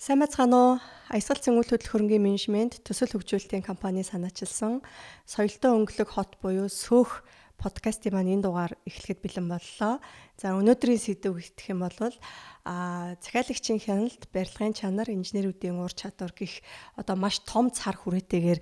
Сайн байцгаана уу? Аясгал цэнгүүл хөдлөх хөрөнгийн менежмент төсөл хөгжүүлэлтийн компани санаачилсан соёлтой өнгөлөг хот буюу Сөөх подкастын маань энэ дугаар эхлэхэд бэлэн боллоо. За, өнөөдрийн сэдэв гэх юм бол захиалагчийн хяналт, барилгын чанар, инженерүүдийн ур чадвар гэх одоо маш том цар хүрээтэйгээр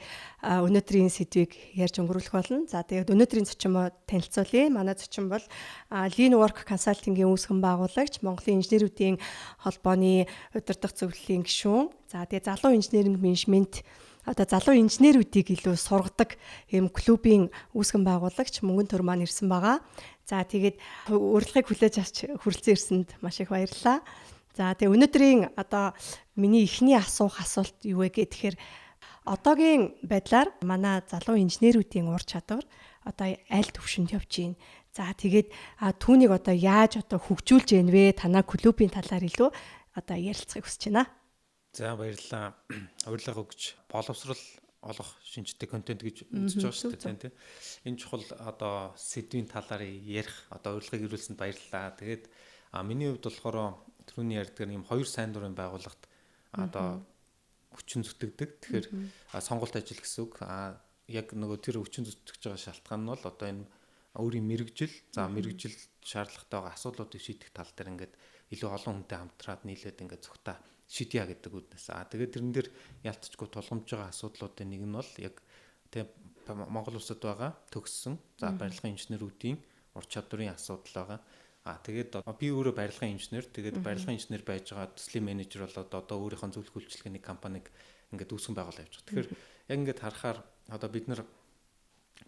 өнөөдрийн сэдвийг ярьж өнгөрүүлэх болно. За, тэгээд өнөөдрийн зочиноо танилцуулъя. Манай зочин бол Lean Work Consulting-ийн үүсгэн байгуулагч, Монголын инженерүүдийн холбооны удирдах зөвлөлийн гишүүн. За, тэгээд залуу инженеринг менежмент, одоо залуу инженерүүдийг илүү сургадаг ийм клубын үүсгэн байгуулагч Мөнгөн төр маань ирсэн байгаа. За, тэгээд урилгыг хүлээж авч хүрэлцэн ирсэнд маш их баярлалаа. За, тэгээд өнөөдрийн одоо миний эхний асуух асуулт юу вэ гэхээр одоогийн байдлаар манай залуу инженерүүдийн ур чадвар одоо аль түвшинд явж байна? За, тэгээд түүнийг одоо яаж одоо хөгжүүлж гэнэ вэ? Танай клубын талаар илүү одоо ярилцахыг хүсэж байна. За, баярлалаа. Урилга өгч боловсрал олох шинжтэй контент гэж үзэж байгаа шүү дээ, тийм. Энэ чухал одоо сэдвийн талаар ярих одоо урилгыг ирүүлсэнд баярлалаа. Тэгээд миний хувьд болохоор түрүүний ярьдгаар юм хоёр сайн дурын байгууллагт одоо хүчин зүтгэдэг. Тэгэхээр сонголт ажил гэсэн үг. Яг нөгөө тэр хүчин зүтгэж байгаа шалтгаан нь бол одоо энэ өөрийн мэрэгжил, за, мэрэгжил шаардлагатай байгаа асуудлуудыг шийдэх тал дээр ингээд илүү олон хүнтэй хамтраад нийлээд ингээд зүгтаа шийдье гэдэг үүднээс. Тэгээд тэрэн дээр ялтчгүй тулгамж байгаа асуудлуудын нэг нь бол яг тэг Монгол улсад байгаа төгссөн, за, барилгын инженерүүдийн ур чадварын асуудал байгаа. Тэгээд би өөрөө барилгын инженер, тэгээд барилгын инженер байж байгаа төслийн менежер болоод одоо өөрийнхөө зөвлөх үйлчилгээний компаниг ингээд үүсгэн байгуулаад явж байгаа. Тэгэхээр яг ингээд харахаар одоо бид нар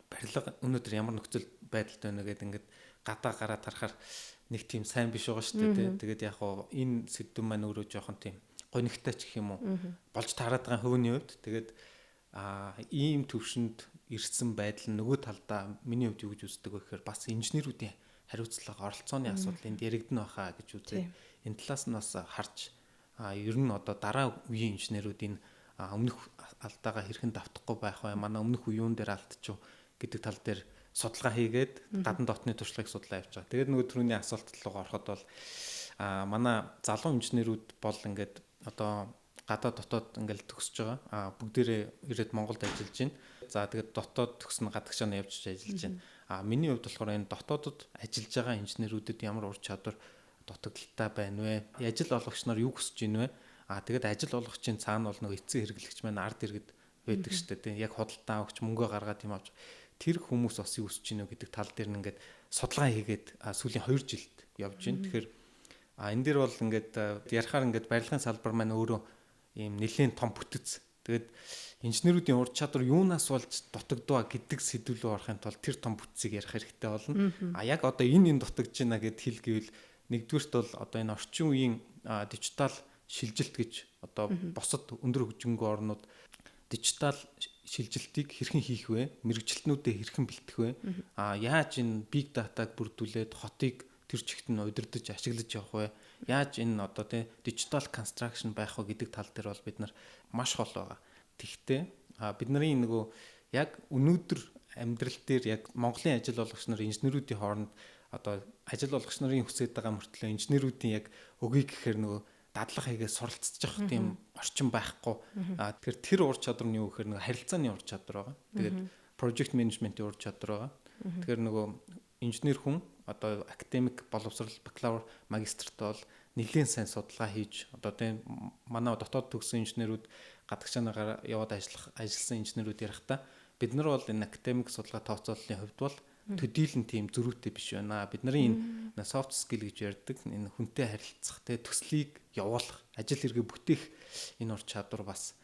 барилга өнөөдөр ямар нөхцөл байдалд байна гэдээ ингээд гадаа гараад харахаар нэг тийм сайн биш байгаа шүү дээ. Тэгээд яг хоо энэ сэдв маань өөрөө жоохон тийм гонигтай ч гэх юм уу болж таарад байгаа хувийн хувьд. Тэгээд ийм төвшөнд ирсэн байдал нь нөгөө талдаа миний хувьд юу гэж үздэг вэ гэхээр бас инженерүүдийн хариуцлага, оролцооны асуудал энд яригдана баха гэж үзээ. Энэ талаас нь бас харж ер нь одоо дараа үеийн инженерүүд энэ өмнөх алдаагаа хэрхэн давтахгүй байх вэ? Манай өмнөх үе юун дээр алдчих гэдэг тал дээр судалгаа хийгээд гадна дотны туршлагыг судлаа явж байгаа. Тэгээд нөгөө түрүүний асуулт руу ороход бол манай залуу инженерүүд бол ингээд одоо гадаа дотоод ингээл төгсөж байгаа. Бүгдээрээ ирээд Монголд ажиллаж байна. За, тэгээд дотоод төгснө, гадагшаа нь явж ажиллаж байна. Миний хувьд болохоор энэ дотоодод ажиллаж байгаа инженерүүдэд ямар ур чадвар дутагдалтай байна вэ? Ажил олгогч нар юу хүсэж байна вэ? Тэгээд ажил олгогчийн цаана бол нөгөө эцсийн хэрэглэгч маань ард иргэд байдаг шүү дээ. Тийм, яг худалдаа авахч, мөнгө гаргаад тийм авч тэр хүмүүс бас юу хүсэж байна вэ гэдэг тал дээр нь ингээд судалгаа хийгээд сүүлийн 2 жилд явж байна. Тэгэхээр энэ дээр бол ингээд ярихаар ингээд барилгын салбар маань өөрөө ийм нэлээд том бүтэц. Тэгээд инженерүүдийн ур чадвар юунаас болж дутагдваа гэдэг сэдв рүү орохын тулд тэр том бүтцийг ярих хэрэгтэй болно. Яг одоо энэ дутагдж байна гэд хэл гэвэл нэгдүгээрт бол одоо энэ орчин үеийн дижитал шилжилт гэж одоо бусад өндөр хөгжингүй орнууд дижитал шилжилтийг хэрхэн хийх вэ? Мэргэжилтнүүдэд хэрхэн бэлтгэх вэ? Яаж энэ big data-г бүрдүүлээд хотыг тэр чигт нь удирдах, ашиглаж явах вэ? Яаж энэ одоо тий digital construction байх вэ гэдэг тал дээр бол бид нар маш хол байгаа. Тэгвэл бидний нөгөө яг өнөөдөр амьдрал дээр яг Монголын ажил олгогч нар, инженерүүдийн хооронд одоо ажил олгогч нарын хүсэж байгаа мөртлөө инженерүүдийн яг өгье гэхээр нөгөө дадлага хийгээ суралцчих тийм орчин байхгүй. Тэгэхээр тэр ур чадвар нь юу гэхээр нөгөө харилцааны ур чадвар байгаа. Тэгээд project management-ийн ур чадвар байгаа. Тэгэхээр нөгөө инженер хүн одоо академик боловсрал, бакалавр, магистрт бол нэлээд сайн судалгаа хийж одоо тийм манай дотоод төгссөн инженерүүд, гадагшаагаар яваад ажилласан инженерүүд ярихдаа бид нар бол энэ академик судалгаа тооцооллын хувьд бол төдийлөн тийм зөрүүтэй биш байна. Бид нарын энэ soft skill гэж ярьдаг энэ хүнтэй харилцах, те, төслийг явуулах, ажил хэрэгээ бүтээх энэ ур чадвар бас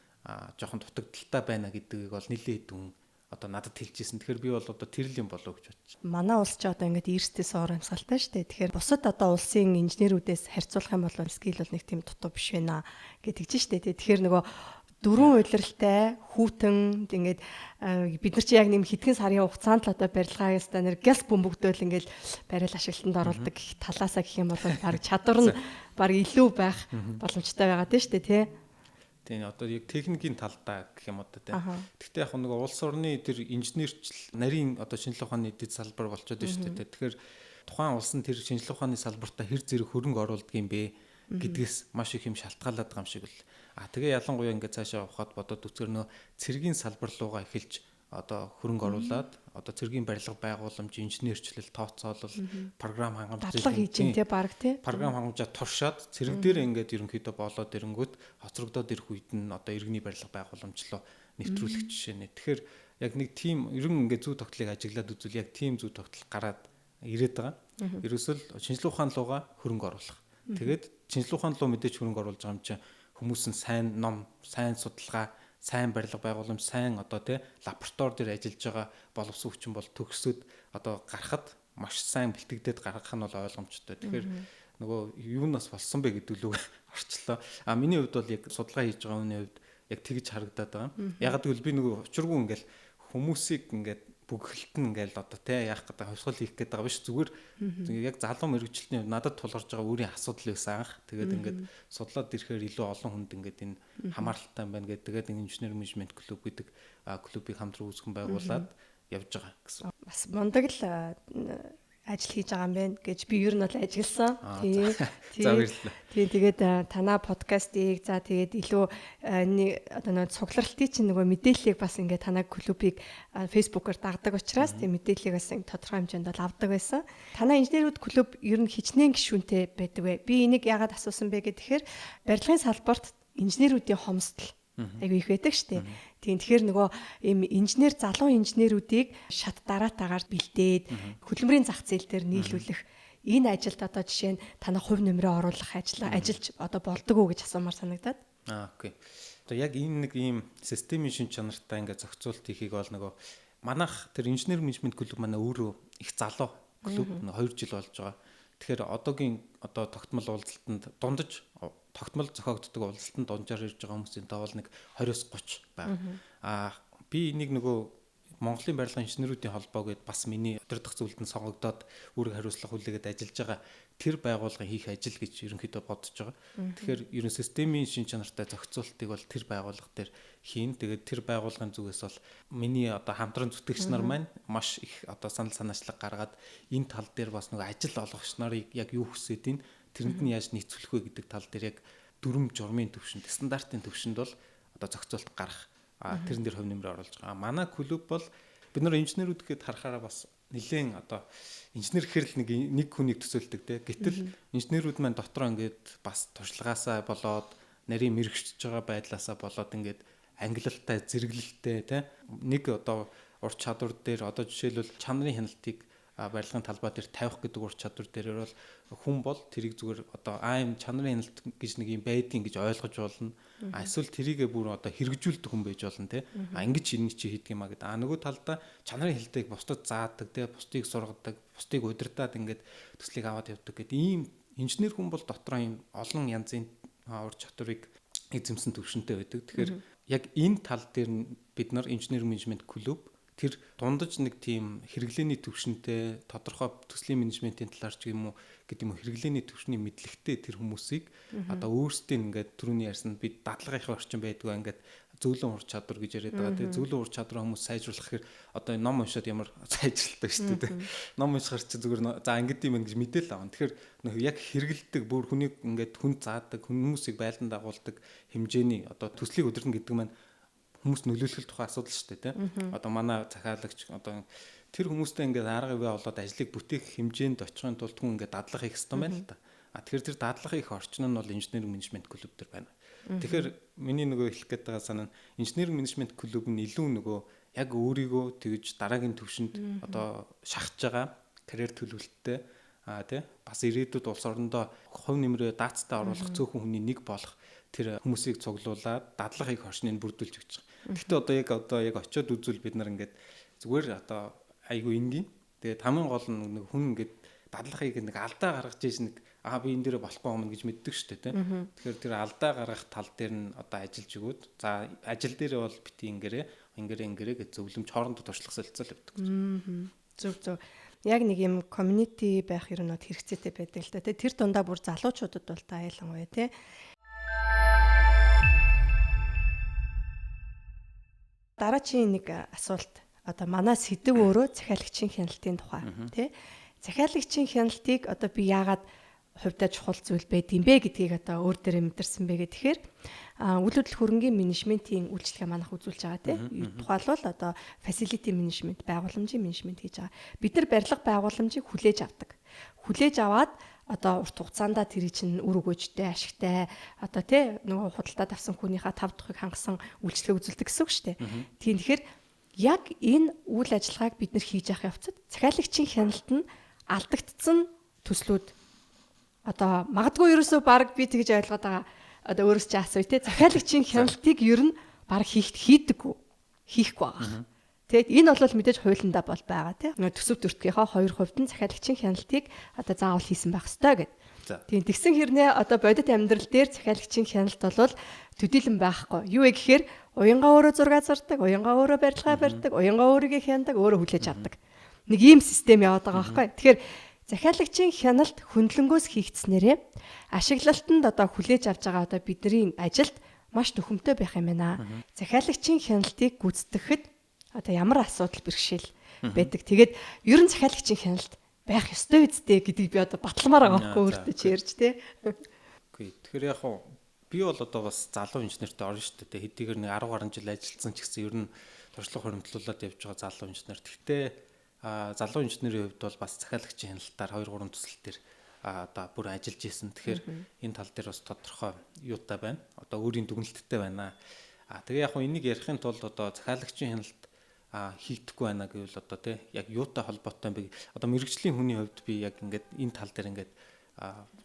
жоохон дутагдалтай байна гэдгийг бол нэлээд хэдэн одоо надад хэлжсэн. Тэгэхээр би бол одоо тэр л юм болов гэж бодчих. Манай улс ч одоо ингээд эрсдээс уур амьсгалтай шүү дээ. Тэгэхээр бусад одоо улсын инженерүүдээс харьцуулах юм бол skill бол нэг тийм дутуу биш байна гэдэг чинь шүү дээ. Тэгэхээр нөгөө дөрвөн улиралтай хүүтэн ингээд бид нар чи яг нэм хэдхэн сарын хугацаанд л одоо барилгаа ястаа нэр гяс бөмбөгдөөл ингээд барайл ашиглалтанд оруулдаг гэх талаасаа гэх юм бол баг чадвар нь баг илүү байх боломжтой байгаа тийм шүү дээ, тий. Тийм, одоо яг техникийн талдаа гэх юм одоо, тийм. Гэхдээ яг нөгөө улс орны тэр инженерчл нарийн одоо шинжлэх ухааны дэд салбар болчиход байна шүү дээ. Тэгэхээр тухайн улс нь тэр шинжлэх ухааны салбартаа хэр зэрэг хөрөнгө оруулдаг юм бэ? Гэдгээс маш их юм шалтгаалаад байгаа юм шиг л. А тэгээ ялангуяа ингээд цаашаа явхад бодоод үзгээр нөө цэргийн салбар руугаа эхэлж одоо хөрөнгө оруулаад одоо цэргийн барилга байгууламж, инженерчлэл, тооцоолол, програм хангамж дадлага хийж юм те баг те. Програм хангамжаа туршаад цэрэг дээр ингээд ерөнхийдөө болоод ирэнгүүт хоцрогдоод ирэх үед нь одоо иргэний барилга байгууламжлуу нэвтрүүлэх жишээ нэ. Тэгэхээр яг нэг тийм ерөн ингээд зүй тогтлыг ажиглаад үзвэл яг тийм зүй тогтол гараад ирээд байгаа. Ерөөсөө шинжилгээ ухаан руугаа хөрөнгө оруулах. Тэгээд шинжилгээ ухаан руу мэдээж хөрөнгө оруулж байгаа юм чинь хүмүүс нь сайн ном, сайн судалгаа, сайн барилга байгууламж, сайн одоо тий лаборатори дээр ажиллаж байгаа боловсон хүчин бол төгсөөд одоо гарахад маш сайн бэлтгэгдээд гаргах нь бол ойлгомжтой. Тэгэхээр нөгөө юу нь бас болсон бэ гэдэг лүү орчлоо. А миний хувьд бол яг судалгаа хийж байгаа хүний хувьд яг тэгж харагдаад байгаа. Ягаад гэвэл би нөгөө учиргүй ингээл хүмүүсийг ингээд бүггэлт нь ингээл одоо те яах гэдэг хувьсгал хийх гэдэг байгаа биш, зүгээр яг залуу мэрэгчлэлний надад тулгарч байгаа өөрийн асуудал байсан анх. Тэгээд ингээд судлаад ирэхээр илүү олон хүнд ингээд энэ хамааралтай юм байна гэдэг. Тэгээд инженер менежмент клуб гэдэг клубыг хамтран үүсгэн байгуулад явж байгаа гэсэн. Бас мундаг л ажил хийж байгаа юм байна гэж би ер нь бол ажигласан. Тий. За баярлалаа. Тий, тэгээд танаа подкастыг за тэгээд илүү одоо нэг цугларалтын чинь нөгөө мэдээллийг бас ингээд танаа клубыг Facebook-оор дагдаг учраас тий мэдээллийг бас тодорхой хэмжээнд бол авдаг байсан. Танаа инженерүүд клуб ер нь хичнээн гишүүнтэй байдаг вэ? Би энийг яагаад асуусан бэ гэхээр барилгын салбарт инженерүүдийн хомсдол айгүй их байдаг штэ. Тийм, тэгэхээр нөгөө ийм инженер залуу инженерүүдийг шат дараатаагаар бэлдээд хөдөлмөрийн зах зээл дээр нийлүүлэх энэ ажилд одоо жишээ нь танай хувь нэмрээ оруулах ажил ажиллаж одоо болдог уу гэж асуумаар санагдаад. Аа окей. Одоо яг энэ нэг ийм системийн шин чанартай ингээд зохицуулт хийхийг бол нөгөө манайх тэр инженер менежмент клуб манай өөрөө их залуу клуб 2 жил болж байгаа. Тэгэхээр одоогийн одоо тогтмол уулзалтанд дундаж тогтмол зохиогддог уулзалтанд дунджаар ирж байгаа хүмүүсийн тоо бол нэг 20-30 байна. Аа би энийг нөгөө Монголын барилгын инженерүүдийн холбоо гэдээ бас миний удирдах зүйлд нь сонгогдоод үүрэг хариуцлага хүлээгээд ажиллаж байгаа тэр байгууллагын хийх ажил гэж ерөнхийдөө бодож байгаа. Тэгэхээр ерөн системийн шин чанартай зохицуултыг бол тэр байгууллага дээр хийн. Тэгээд тэр байгууллагын зүгээс бол миний одоо хамтран зүтгэгч нар маань маш их одоо санал санаачлаг гаргаад энэ тал дээр бас нөгөө ажил олгогч нарыг яг юу хүсээд ийн тэрэнд нь яаж нийцүүлэх вэ гэдэг тал дээр яг дүрм журмын төвшөнд, стандартын төвшөнд бол одоо зохицуулт гарах тэрэн дээр хувь нэмрээ оруулж байгаа. Манай клуб бол бид нар инженерүүд гэхэд харахаараа бас нэлээд одоо инженер гэхэр л нэг хүнийг төсөөлдөг те. Гэтэл инженерүүд маань дотроо ингээд бас туршлагаасаа болоод нарийн мэрэгчж байгаа байдлаасаа болоод ингээд ангилалтай, зэрэглэлтэй те. Нэг одоо ур чадвар дээр одоо жишээлбэл чанарын хяналтыг барилгын талбай дээр тавих гэдэг ур чадвар дээр бол хүн бол тэрийг зүгээр одоо аим чанарын хяналт гэж нэг юм байдгийн гэж ойлгож болно. Эсвэл тэрийгэ бүр одоо хэрэгжүүлдэг хүн байж болно те. А ингэж энэ чи хийдэг юм а гэдэг. А нөгөө талдаа чанарын хяналтыг бусдад заадаг те, бусдыг сургадаг, бусдыг удирдаад ингээд төслийг аваад явдаг гэдэг ийм инженер хүн бол дотроо ийм олон янзын ур чадварыг эзэмсэн төвшөнтэй байдаг. Тэгэхээр яг энэ тал дээр бид нар инженер менежмент клуб тэр дундаж нэг тийм хэрэглээний төвшөнтэй тодорхой төслийн менежментийн талаар ч юм уу гэдэг юм уу хэрэглээний төвшний мэдлэгтэй тэр хүмүүсийг одоо өөрсдийн ингээд түрүүний ярьсан бид дадлагынхаа орчин байдгүй ингээд зөөлөн ур чадвар гэж яриад байгаа. Тэгээ зөөлөн ур чадвараа хүмүүс сайжруулах гэхээр одоо ном уншаад ямар сайжралтай шүү дээ. Ном уншихаар чи зүгээр за ингээд юм гэж мэдээл авна. Тэгэхээр нөх яг хэрэгэлдэг бүр хүнийг ингээд хүн заадаг, хүмүүсийг байлдан дагуулдаг хэмжээний одоо төслийг удирдна гэдэг маань хүмүүс нөлөөлөх тухай асуудал шүү дээ, тийм. Одоо манай захиалагч одоо тэр хүмүүстэй ингээд арга бий болоод ажлыг бүтээх хэмжээнд очихын тулд хүн ингээд дадлага хийх ёстой байна л да. А тэгэхээр тэр дадлага хийх орчин нь бол инженеринг менежмент клуб дээр байна. Тэгэхээр миний нөгөө хэлэх гээд байгаа санаа нь инженеринг менежмент клуб нь илүү нөгөө яг өөрийгөө тэгж дараагийн төвшөнд одоо шахаж байгаа карьер төлөвлөлттэй тий бас ирээдүйд улс орондоо хувь нэмрээ даацтай оруулах цөөхөн хүний нэг болох тэр хүмүүсийг цуглуулад дадлага хийх орчныг бүрдүүлж өгч байгаа. Гэхдээ одоо яг очиод үзвэл бид нар ингээд зүгээр одоо айгүй энгийн. Тэгээд хамгийн гол нь нэг хүн ингээд дадлагыг нэг алдаа гаргаж ийш нэг би энэ дээрээ болохгүй юм гэж мэддэг шүү дээ, тийм. Тэгэхээр тэр алдаа гаргах тал дээр нь одоо ажиллаж өгөөд за ажил дээрээ бол бити ингэрээ гэж зөвлөмж хоорондоо туршлага солилцол явдаг. Зөв зөв. Яг нэг юм community байх ер нь хэрэгцээтэй байдаг л да. Тэр дундаа бүр залуучуудад бол та ялангуяа тий. Дараагийн нэг асуулт одоо манай сэдэв өөрөө захиалагчийн хяналтын тухай тий. Захиалагчийн хяналтыг одоо би яагаад хувьдаа чухал зүйл байд юм бэ гэдгийг одоо өөр дээрээ мэдэрсэн бэ гэхээр үйл хөдлөх хөрөнгийн менежментийн үйлчилгээ манайх үзүүлж байгаа тийм. Тухайлбал одоо facility management, байгууламжийн менежмент хийж байгаа. Бид нар барилга байгууламжийг хүлээж авдаг. Хүлээж аваад одоо урт хугацаанд тэр чинь үр өгөөжтэй, ашигтай одоо тий нөгөө худалдаад авсан хүнийхээ тав тухыг хангасан үйлчилгээ үзүүлдэг гэсэн үг шүү дээ. Тийм, тэгэхээр яг энэ үйл ажиллагааг бид нар хийж явах явцад захиалагчийн хяналт нь алдагдсан төслүүд одоо магадгүй ерөөсөө баг би тэгж ойлгоод байгаа, одоо өөрөөс чи асууя те, захиалагчийн хяналтыг ер нь баг хийдэггүй, хийхгүй байгаа. Тэгээд энэ бол мэдээж хуулиндаа бол байгаа те. Төсөв төртгийнхаа 2% нь захиалагчийн хяналтыг одоо заавал хийсэн байх ёстой гэд. Тийм, тэгсэн хэрнээ одоо бодит амьдрал дээр захиалагчийн хяналт бол төдийлөн байхгүй. Юу вэ гэхээр уянгаа өөрөө зураг зардаг, уянгаа өөрөө барилгаа барьдаг, уянгаа өөрийгөө хянадаг, өөрөө хүлээж авдаг. Нэг ийм систем яваад байгаа байхгүй. Тэгэхээр захиалагчийн хяналт хөндлөнгөөс хийгдснээрээ ашиглалтанд одоо хүлээж авч байгаа одоо бидний ажилд маш төхөмтэй байх юм байна. Захиалагчийн хяналтыг гүйцэтгэхэд одоо ямар асуудал бэрхшээл байдаг. Тэгээд ер нь захиалагчийн хяналт байх ёстой үсттэй гэдгийг би одоо батламаар байгаа байхгүй өөртөө чи ярьж те. Үгүй. Тэгэхээр яг хуу би бол одоо бас залуу инженертэй орно шүү дээ. Хэдийгээр нэг 10 гаруй жил ажилласан ч гэсэн ер нь туршлага хуримтлуулад явж байгаа залуу инженер. Гэхдээ залуу инженерийн хувьд бол бас захиалагчийн хяналтаар 2 3 төсөл дээр одоо бүр ажиллаж исэн. Тэгэхээр энэ тал дээр бас тодорхой юутай байна. Одоо өөрийн дүгнэлттэй байна. Тэгээ яг хуу энийг ярихын тулд одоо захиалагчийн хяналт хийгдэхгүй байна гэвэл одоо тий яг юутай холбоотой юм бэ? Одоо мэрэгжлийн хүний хувьд би яг ингээд энэ тал дээр ингээд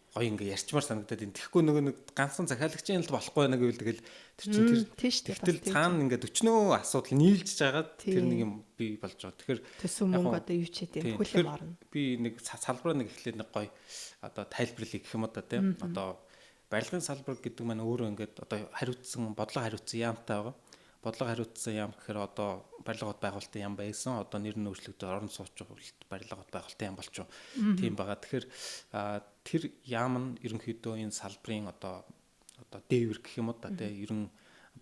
гоё ингээд ярьчмаар санагдаад энэ. Тэгэхгүй нөгөө нэг ганцхан захиалагчийн хяналт болохгүй байна гэвэл тэгэл тэр чинь тэр тэгтэл цаана ингээд өчнөө асуудал нийлж жагаад тэр нэг юм бий болж байгаа. Тэгэхээр төсөв мөнгө одоо юу ч хийдэм хүлэм орно. Би нэг салбараа нэг эхлээд нэг гоё одоо тайлбарлая гэх юм одоо тий. Одоо барилгын салбар гэдэг маань өөрөө ингээд одоо хариуцсан бодлого хариуцсан яамтай байгаа. Бодлого хариуцсан яам гэхээр одоо барилга хот байгуулалтын яам байсан. Одоо нэр нь өөрчлөгдөж орон сууцлалт барилга хот байгуулалтын яам болчихов. Тийм байгаа. Тэгэхээр тэр яам нь ерөнхийдөө энэ салбарын одоо дээвэр гэх юм уу да тий ерөн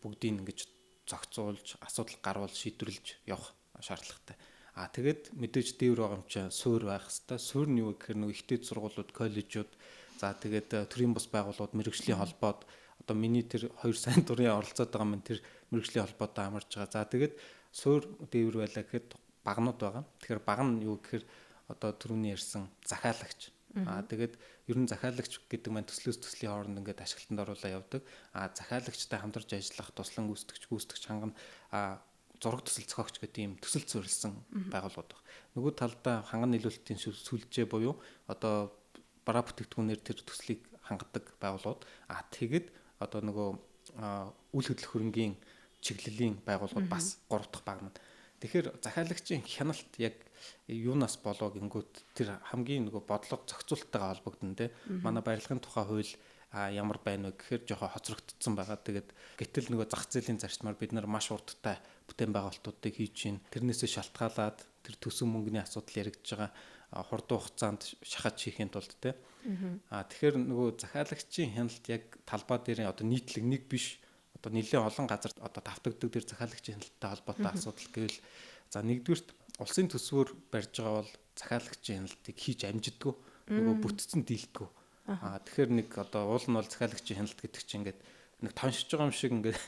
бүгдийг ингэж зохицуулж, асуудал гарвал шийдвэрлэж явах шаардлагатай. Тэгээд мэдээж дээвэр байгаа юм чинь суур байх хэвээр. Суур нь юу гэхээр нөгөө ихтэй сургуулиуд, коллежууд, за тэгээд төрийн бус байгууллагууд, мэрэгжлийн холбоод одоо миний тэр хоёр сайн дурын оролцоод байгаа мэн тэр мэрэгжлийн холбоотой амарч байгаа. За тэгээд суур дээвэр байлаа гэхэд багнууд байгаа. Тэгэхээр баг нь юу гэхээр одоо түрүүний ярьсан захиалагч. Тэгээд ер нь захиалагч гэдэг маань төслөөс төслийн хооронд ингээд ашиглалтанд оруулаа явдаг. Захиалагчтай хамтарч ажиллах туслан гүйцэтгэгч хангана зураг төсөл зохиогч гэдэг ийм төсөл суурилсан байгууллагууд байна. Нөгөө талдаа ханган нийлүүлэлтийн сүлжээ буюу одоо бараа бүтээгдэхүүнээр тэр төслийг хангадаг байгууллагууд. Тэгэд одоо нөгөө үйл хөдлөх хөрөнгийн чиглэлийн байгууллагууд бас 3 дахь баг маань. Тэгэхээр захиалагчийн хяналт яг юунаас болоо гингүүт тэр хамгийн нөгөө бодлого зохицуулттайгаа холбогдно те. Манай барилгын тухай хууль ямар байна вэ гэхээр жоохон хоцрогдсон байгаа. Тэгээд гэтэл нөгөө зах зээлийн зарчмаар бид нар маш урттай бүтээн байгуулалтуудыг хийж чинь тэрнээсээ шалтгаалаад тэр төсөв мөнгөний асуудал яригдж байгаа хурдан хугацаанд шахаж хийхин тулд те. Тэгэхээр нөгөө захиалагчийн хяналт яг талбай дээр одоо нийтлэг нэг биш одоо нэлээд олон газар одоо давтагддаг тэр захиалагчийн хяналттай холбоотой асуудал гэвэл за нэгдүгüрт улсын төсвөр барьж байгаа бол захиалагчийн хяналтыг хийж амжидгүй, нөгөө бүтцэн дийлдэггүй. Тэгэхээр нэг одоо уул нь бол захиалагчийн хяналт гэдэг чинь ингээд нэг тоншиж байгаа юм шиг ингээд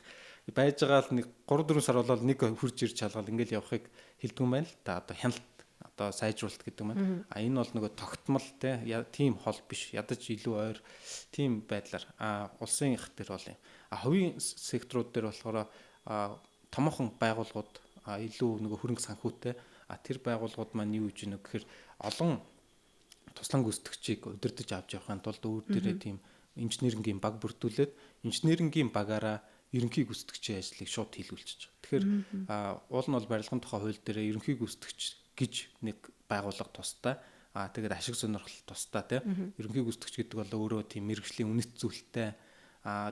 байж байгаа л нэг 3 4 сар болоод нэг хурж ирж шалгал ингээд явахыг хэлдэг юм байна л та. Одоо хяналт одоо сайжруулалт гэдэг маань. Энэ бол нөгөө тогтмол те тийм хол биш, ядаж илүү ойр тийм байдлаар улсын их дээр бол юм. Хувийн секторууд дээр болохоор томоохон байгууллагууд илүү нөгөө хөрөнгө санхүүтэй. Тэр байгууллагууд маань юу гэж гэнэ гэхээр олон туслан гүйцэтгэгчийг удирдах авч явахын тулд өөр дээрээ тийм инженерингийн баг бүрдүүлээд инженерингийн багаараа ерөнхий гүйцэтгэгчийн ажлыг шууд хийлгүүлчихэж байгаа. Тэгэхээр уул нь бол барилгын тухай хууль дээр ерөнхий гүйцэтгэгч гэж нэг байгууллага тустай. Тэгээд ашиг сонирхол тустай тийм. Ерөнхий гүйцэтгэгч гэдэг бол өөрөө тийм мэргэжлийн үнэт зүйлтэй,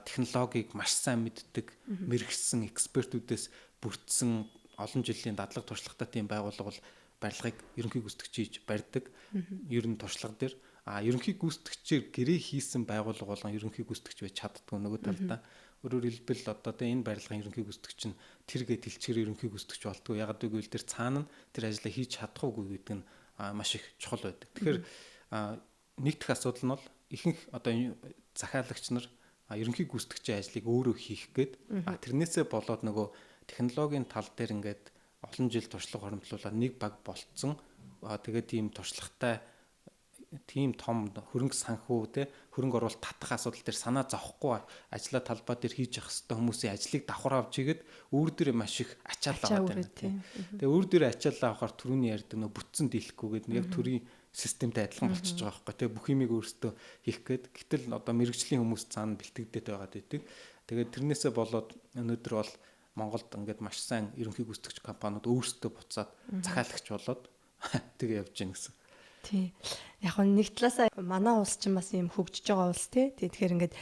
технологиг маш сайн мэддэг, мэргэжсэн экспертүүдээс бүрдсэн олон жилийн дадлаг туршлагатай тийм байгууллага бол барилгыг ерөнхий гүйцэтгэгч хийж барьдаг. Ер нь туршлага дээр ерөнхий гүйцэтгэгчээр гэрээ хийсэн байгууллага болон ерөнхий гүйцэтгэгч байж чаддгүй нөгөө талдаа. Өөрөөр хэлбэл одоо тэ энэ барилгын ерөнхий гүйцэтгэгч нь тэргээ тэлчгээр ерөнхий гүйцэтгэгч болдгоо. Ягаад гэвэл тэр цаана нь тэр ажлаа хийж чадахгүй гэдэг нь маш их чухал байдаг. Тэгэхээр нэг дэх асуудал нь бол Ихэнх одоо захиалагч нар ерөнхий гүйцэтгэгчийн ажлыг өөрөө хийх гээд тэрнээсээ болоод нөгөө технологийн тал дээр ингээд олон жил туршлага хоримтлуулаад нэг баг болцсон. Тэгээд тийм туршлагатай тийм том хөрөнгө санхүү те хөрөнгө оруулалт татах асуудал дээр санаа зовхгүй ажлаа талбай дээр хийж явах хэвээр хүмүүсийн ажлыг давхар авч игээд өөр дээрээ маш их ачаал аваад байна. Тэгээ өөр дээрээ ачаал авахар түрүүний ярьдаг нөө бүтцэн дийлэхгүй гэдэг нь яг төрийн системтэй адилхан болчихж байгаа байхгүй те, бүх юмыг өөрсдөө хийх гээд. Гэтэл одоо мэрэгжлийн хүмүүс цаана бэлтгэгдээд байгаад байдаг. Тэгээд тэрнээсээ болоод өнөөдөр бол Монголд ингээд маш сайн ерөнхий гүйцэтгэгч компаниуд өөрсдөө буцаад захиалагч болоод тэгээ явж гин гэсэн. Тий. Яг нь нэг талаасаа манай улс чинь бас юм хөгжиж байгаа улс тий. Тэгэхээр ингээд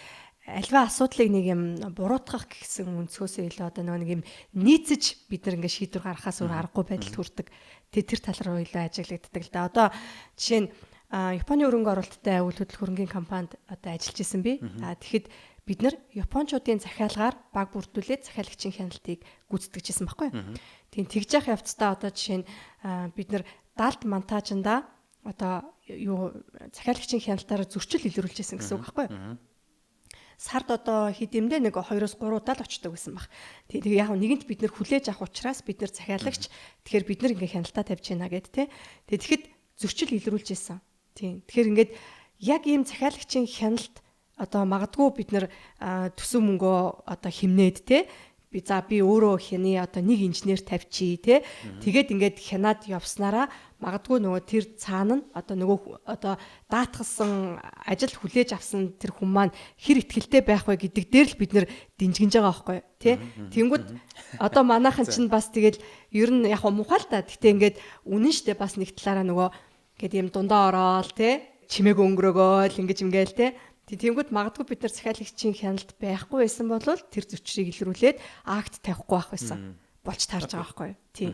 альва асуудлыг нэг юм буруутгах гэсэн өнцгөөсөө илүү одоо нэг юм нийцэж бид нар ингээд шийдвэр гаргахаас өөр аргагүй байдалд хүрдэг. Тэ тэр тал руу илүү ажиглагддаг л да. Одоо жишээ нь Японы хөрөнгө оруулалттай үйл хөдлөх хөрөнгийн компанид одоо ажиллаж исэн би. Тэгэхэд бид нар японочдын захиалгаар баг бүрдүүлээд захиалагчийн хяналтыг гүйцэтгэж исэн байхгүй юу? Тийм тэгж явах явцдаа одоо жишээ нь бид нар далд монтажнда одоо юу захиалагчийн хяналтаараа зөрчил илрүүлж исэн гэсэн үг байхгүй юу? Сард одоо хэдэмдээ нэг 2-3 удаа л очдог гэсэн баг. Тэгээ яг нэгэнт бид нэр хүлээж авах учраас бид нэр захиалагч, тэгэхээр бид нар ингээ хяналтаа тавьж байна гэд тэ. Тэгээ тэгэхэд зөрчил илрүүлж исэн. Тийм. Тэгэхээр ингээд яг ийм захиалагчийн хяналт одоо магадгүй бид нар төсөв мөнгөө одоо хэмнээд тэ би за би өөрөө хяны одоо нэг инженер тавьчих те. Тэгээд ингээд хянаад явснараа магадгүй нөгөө тэр цаана нь одоо нөгөө одоо даатгалсан ажил хүлээж авсан тэр хүн маань хэр ихтгэлтэй байх вэ гэдэг дээр л бид нэр динжгэнж байгаа байхгүй тий. Тэнгүүд одоо манайхан чинь бас тэгэл ер нь яг муухай л та. Гэтэ ингээд үнэн штэ бас нэг талаараа нөгөө ингээд юм дундаа ороод тий чимээг өнгөрөөгөөл ингэж ингээл тий. Тэнгүүд магадгүй бид нар захиалагчийн хяналт байхгүй байсан бол тэр зөрчрийг илрүүлээд акт тавихгүй байх байсан болж таарж байгаа байхгүй юу? Тийм.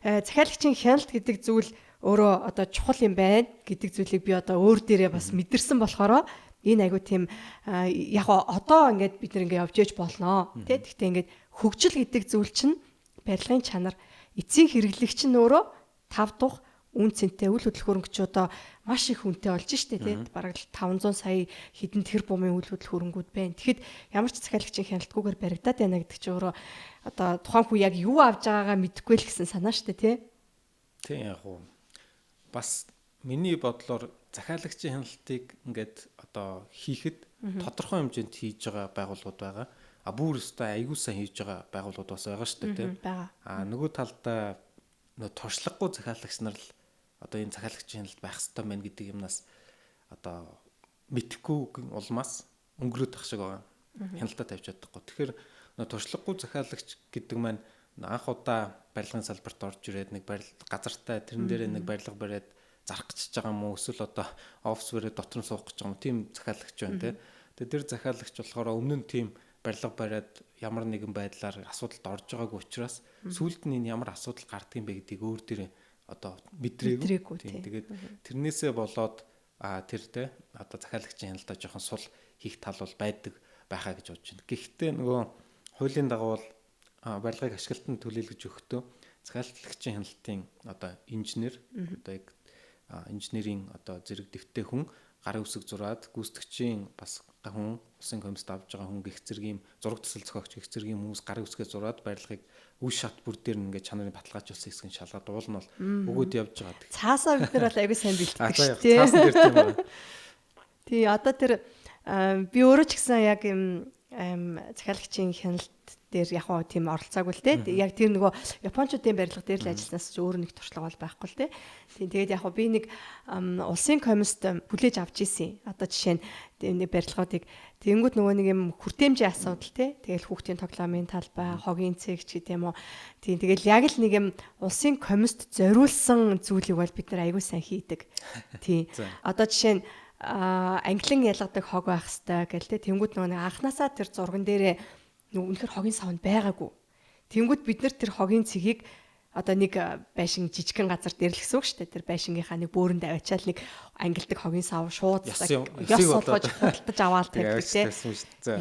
Захиалагчийн хяналт гэдэг зүйл өөрөө одоо чухал юм байна гэдэг зүйлийг би одоо өөр дээрээ бас мэдэрсэн болохоор энэ айгу тийм яг одоо ингээд бид нар ингээд явж ээж болноо тий. Гэхдээ ингээд хөгжил гэдэг зүйл чинь барилгын чанар, эцсийн хэрэглэгч нь өөрөө тав тух үн цэнтэй үйл хөдлөх хөрөнгөч одоо маш их үнэтэй болж штэ тий. Бараг л 500 сая хэдэн тэр бумын үйл хөдлөх хөрөнгүүд байна. Тэгэхэд ямар ч захиалагчийн хяналтгүйгээр баригдаад байна гэдэг чинь өөрөө одоо тухайн хүн яг юу авж байгаагаа мэдэхгүй л гэсэн санаа штэ тий. Тийм яг уу. Бас миний бодлоор захиалагчийн хяналтыг ингээд одоо хийхэд тодорхой хэмжээнд хийж байгаа байгууллагууд байгаа. А бүр өстой аягүй сайн хийж байгаа байгууллагууд бас байгаа штэ тий. А нөгөө талдаа нөө туршлагагүй захиалагч нар л одоо энэ захиалагчийн хяналт байх ёстой мэн гэдэг юмнаас одоо мэдхгүй улмаас өнгөрөөд ах шиг байгаа. Хяналтаа тавьж чадахгүй. Тэгэхээр нөө туршлагагүй захиалагч гэдэг маань анх удаа барилгын салбарт орж ирээд нэг барил газартай тэрэн дээрээ нэг барилга бариад зарах гэж байгаа юм уу эсвэл одоо офис бариад дотор нь суух гэж байгаа юм тийм захиалагч байна те. Тэгээ тэр захиалагч болохоор өмнө нь тийм барилга бариад ямар нэгэн байдлаар асуудалд орж байгаагүй учраас сүүлд нь энэ ямар асуудал гардыг юм бэ гэдгийг өөр дээрээ одоо мэдрээгүй. Тийм. Тэгээд тэрнээсээ болоод тэр те одоо захиалагчийн хяналтаа жоохон сул хийх тал бол байдаг байхаа гэж бодож байна. Гэхдээ нөгөө хуулийн дагуу бол барилгыг ашиглалтанд төлөөлөж өгөхдөө захиалагчийн хяналтын одоо инженер одоо яг инженерийн одоо зэрэг дэвтэй хүн гарын үсэг зураад гүйцэтгэгчийн бас хүн улсын комиссд авж байгаа хүн гих зэрэг юм зураг төсөл зохиогч гих зэрэг юм хүмүүс гарын үсгээ зураад барилгыг үе шат бүр дээр нь ингээд чанарын баталгаажуулсан хэсгийг шалгаад уул нь бол өгөөд явж байгаа. Цаасаа бид нар бол аягүй сайн бэлтгэдэг шүү дээ. Цаасан дээр тийм байна. Тий, одоо тэр би өөрөө ч гэсэн яг юм захиалагчийн хяналт дээр яг гоо тийм оролцоогүй л те. Яг тэр нөгөө японочдын барилга дээр л ажилласнаас ч өөр нэг туршлага бол байхгүй л те. Тийм тэгээд яг гоо би нэг улсын комист хүлээж авч ийсэн. Одоо жишээ нь нэг барилгуудыг тэгэнгүүт нөгөө нэг юм хүртээмжийн асуудал те. Тэгэл хүүхдийн тоглоомын талбай, хогийн цэг ч гэдэм үү. Тийм тэгэл яг л нэг юм улсын комист зориулсан зүйлийг бол бид нар аягүй сайн хийдэг. Тийм. Одоо жишээ нь англин ялгадаг хог байх хэвээр гэл те. Тэнгүүд нөгөө нэг анханасаа тэр зурган дээрээ үнэхээр хогийн савнд байгаагүй. Тэнгүүд бид нар тэр хогийн цэгийг одоо нэг байшин жижигхэн газар дээр л гэсэн үг шүү дээ. Тэр байшингийнхаа нэг бөөрөнд аваачаал нэг ангилдаг хогийн сав шууд ёс олгож худалдаж аваад тавьдаг те.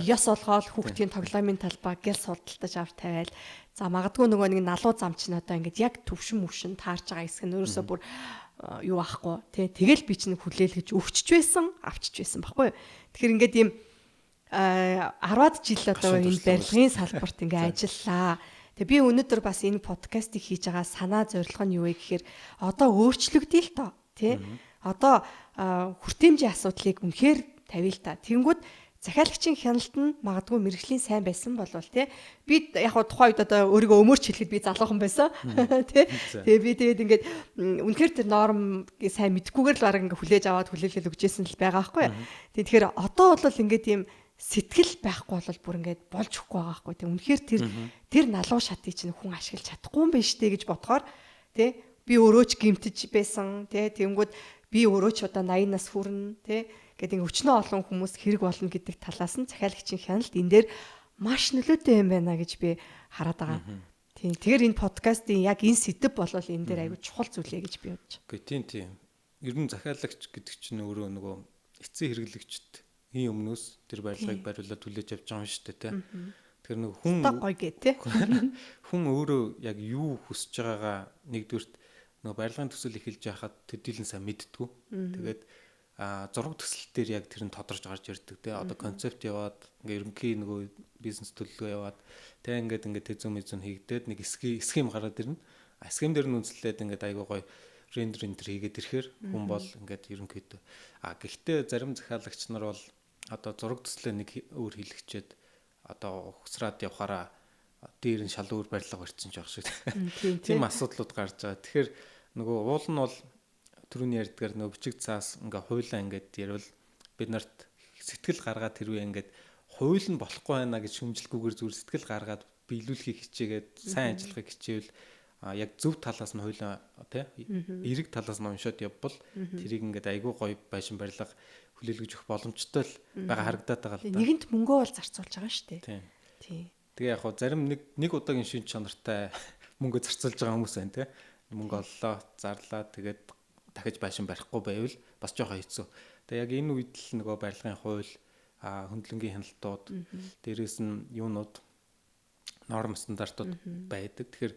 Ёс олгоол хүүхдийн тоглоомын талбай гэл судалдаж авч тавиал. За магадгүй нөгөө нэг налуу зам чинь одоо ингээд яг төвшин мөвшин таарч байгаа хэсэг нь өөрөөсөө бүр юу ахгүй тий, тэгэл би чинь хүлээлгэж өгчөж байсан, авчиж байсан баггүй. Тэгэхээр ингээд ийм 10-аад жил одоо энэ барилгын салбарт ингээ ажиллаа. Тэгээ би өнөөдөр бас энэ подкастыг хийж байгаа санаа зорилго нь юу вэ гэхээр одоо өөрчлөгдөе л тоо тий. Одоо хүртээмжийн асуудлыг үнэхээр тавья л та. Тэнгүүд захиалагчийн хяналт нь магадгүй мэрэгжлийн сайн байсан болвол тий. Би яг тухайн үед одоо өөрийгөө өмөрч хэлэхэд би залуухан байсан тий. Тэгээ би тэгээд ингээд үнэхээр тэр норм сайн мэдхгүйгээр л баг ингээд хүлээж аваад хүлээлгэл өгчээсэн л байгаа байхгүй. Тэгэхээр одоо бол ингээд ийм сэтгэл байхгүй бол бүр ингээд болж өгөхгүй байгаа байхгүй тий. Үнэхээр тэр налуу шатыг чинь хүн ашиглаж чадахгүй юм байна штэ гэж бодохоор тий. Би өөрөө ч гимтэж байсан тий. Тэнгүүд би өөрөө ч одоо 80 нас хүрнэ тий. Гэдэг ингээ өчнөө олон хүмүүс хэрэг болно гэдэг талаас нь захиалагчийн хяналт энэ дээр маш нөлөөтэй юм байна гэж би хараад байгаа. Тийм. Тэгэхээр энэ подкастын яг энэ сэдэв болол энэ дээр айгүй чухал зүйлээ гэж би бодож. Үгүй тийм тийм. Ер нь захиалагч гэдэг чинь өөрөө нөгөө эцсийн хэрэглэгчд хийн өмнөөс тэр барилгыг бариулаад түлээж явж байгаа юм шүү дээ тий. Тэгэхээр нөгөө хүн гоё гэ тий. Хүн өөрөө яг юу хүсэж байгаагаа нэгдүгürt нөгөө барилгын төсөл эхэлж байхад төдийлөн сайн мэддэггүй. Тэгээд зураг төсөл дээр яг тэр нь тодорч гарч ирдэг тий. Одоо концепт яваад ингээ ерөнхий нөгөө бизнес төлөвлөгөө яваад тий ингээд ингээ тэзүүм мэзүүн хийгдээд нэг схем гараад ирнэ. А схем дээр нь үндэслээд ингээд айгуу гоё рендер энтер хийгээд ирэхээр хүн бол ингээд ерөнхийдөө гэхдээ зарим захиалагч нар бол одоо зураг төслөө нэг өөр хийлгчээд одоо ухсраад явхаараа дээр нь шал өөр барилга барьсан ч байх шиг тийм асуудлууд гарч байгаа. Тэгэхээр нөгөө уул нь бол түрүүний ярьдгаар нөгөө бичиг цаас ингээ хуйлаа ингээд ярил бид нарт сэтгэл гаргаад тэрвээ ингээд хууль нь болохгүй байна гэж шүмжлэхгүйгээр зүгээр сэтгэл гаргаад биелүүлэхийг хичээгээд сайн ажиллахыг хичээвэл яг зөв талаас нь хуулаа тий эрэг талаас нь уншаад явбал тэрийг ингээд айгүй гоё байшин барилга хүлээлгэж өгөх боломжтой л байгаа харагдаад байгаа л да. Нэгэнт мөнгөө бол зарцуулж байгаа шүү дээ. Тий. Тэгээ яг хоо зарим нэг удаагийн шин чанартай мөнгө зарцуулж байгаа хүмүүс байна тий. Мөнгө оллоо, зарлаа тэгээд дахиж байшин барихгүй байвал бас жоохон хэцүү. Тэгээ яг энэ үед л нөгөө барилгын хууль, хөндлөнгийн хяналтууд, дээрээс нь юунууд норм стандартууд байдаг. Тэгэхээр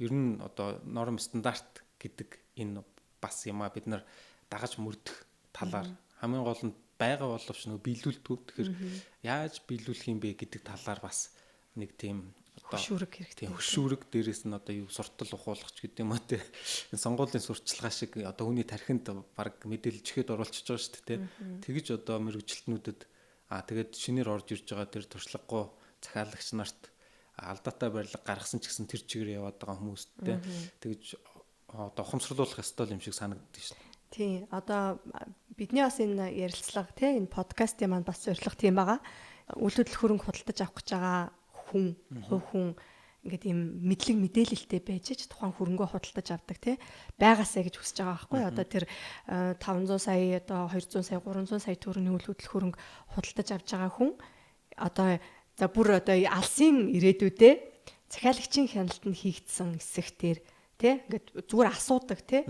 ер нь одоо норм стандарт гэдэг энэ бас юм а бид нар дагаж мөрдөх талаар хамгийн гол нь байгаа боловч нөгөө биелүүлдэг. Тэгэхээр яаж биелүүлэх юм бэ гэдэг талаар бас нэг тийм хөшүүрэг хэрэгтэй. Тийм хөшүүрэг дээрээс нь одоо юу суртал ухуулах ч гэдэг юм уу те. Энэ сонгуулийн сурчлагаа шиг одоо хүний тархинд баг мэдээлж ихэд оруулчихж байгаа шүү дээ те. Тэгэж одоо мэрэгжилтнүүдэд тэгээд шинээр орж ирж байгаа тэр туршлагагүй захиалагч нарт алдаатай барилга гаргасан ч гэсэн тэр чигээр яваад байгаа хүмүүст те. Тэгэж одоо ухамсарлуулах ёстой юм шиг санагддаг шүү дээ. Тийм. Одоо бидний бас энэ ярилцлага те энэ подкастын маань бас зорилго тийм байгаа. Үйл хөдлөх хөрөнгө худалдаж авах гэж байгаа хүн, хувь хүн ингээд ийм мэдлэг мэдээлэлтэй байж ч тухайн хөрөнгөө худалдаж авдаг тий байгаасаа гэж хүсэж байгаа байхгүй. Одоо тэр 500 сая одоо 200 сая 300 сая төгрөгийн үйл хөдлөх хөрөнгө худалдаж авч байгаа хүн одоо за бүр одоо алсын ирээдүйдээ захиалагчийн хяналтанд хийгдсэн хэсэгтэр тий ингээд зүгээр асуудаг тий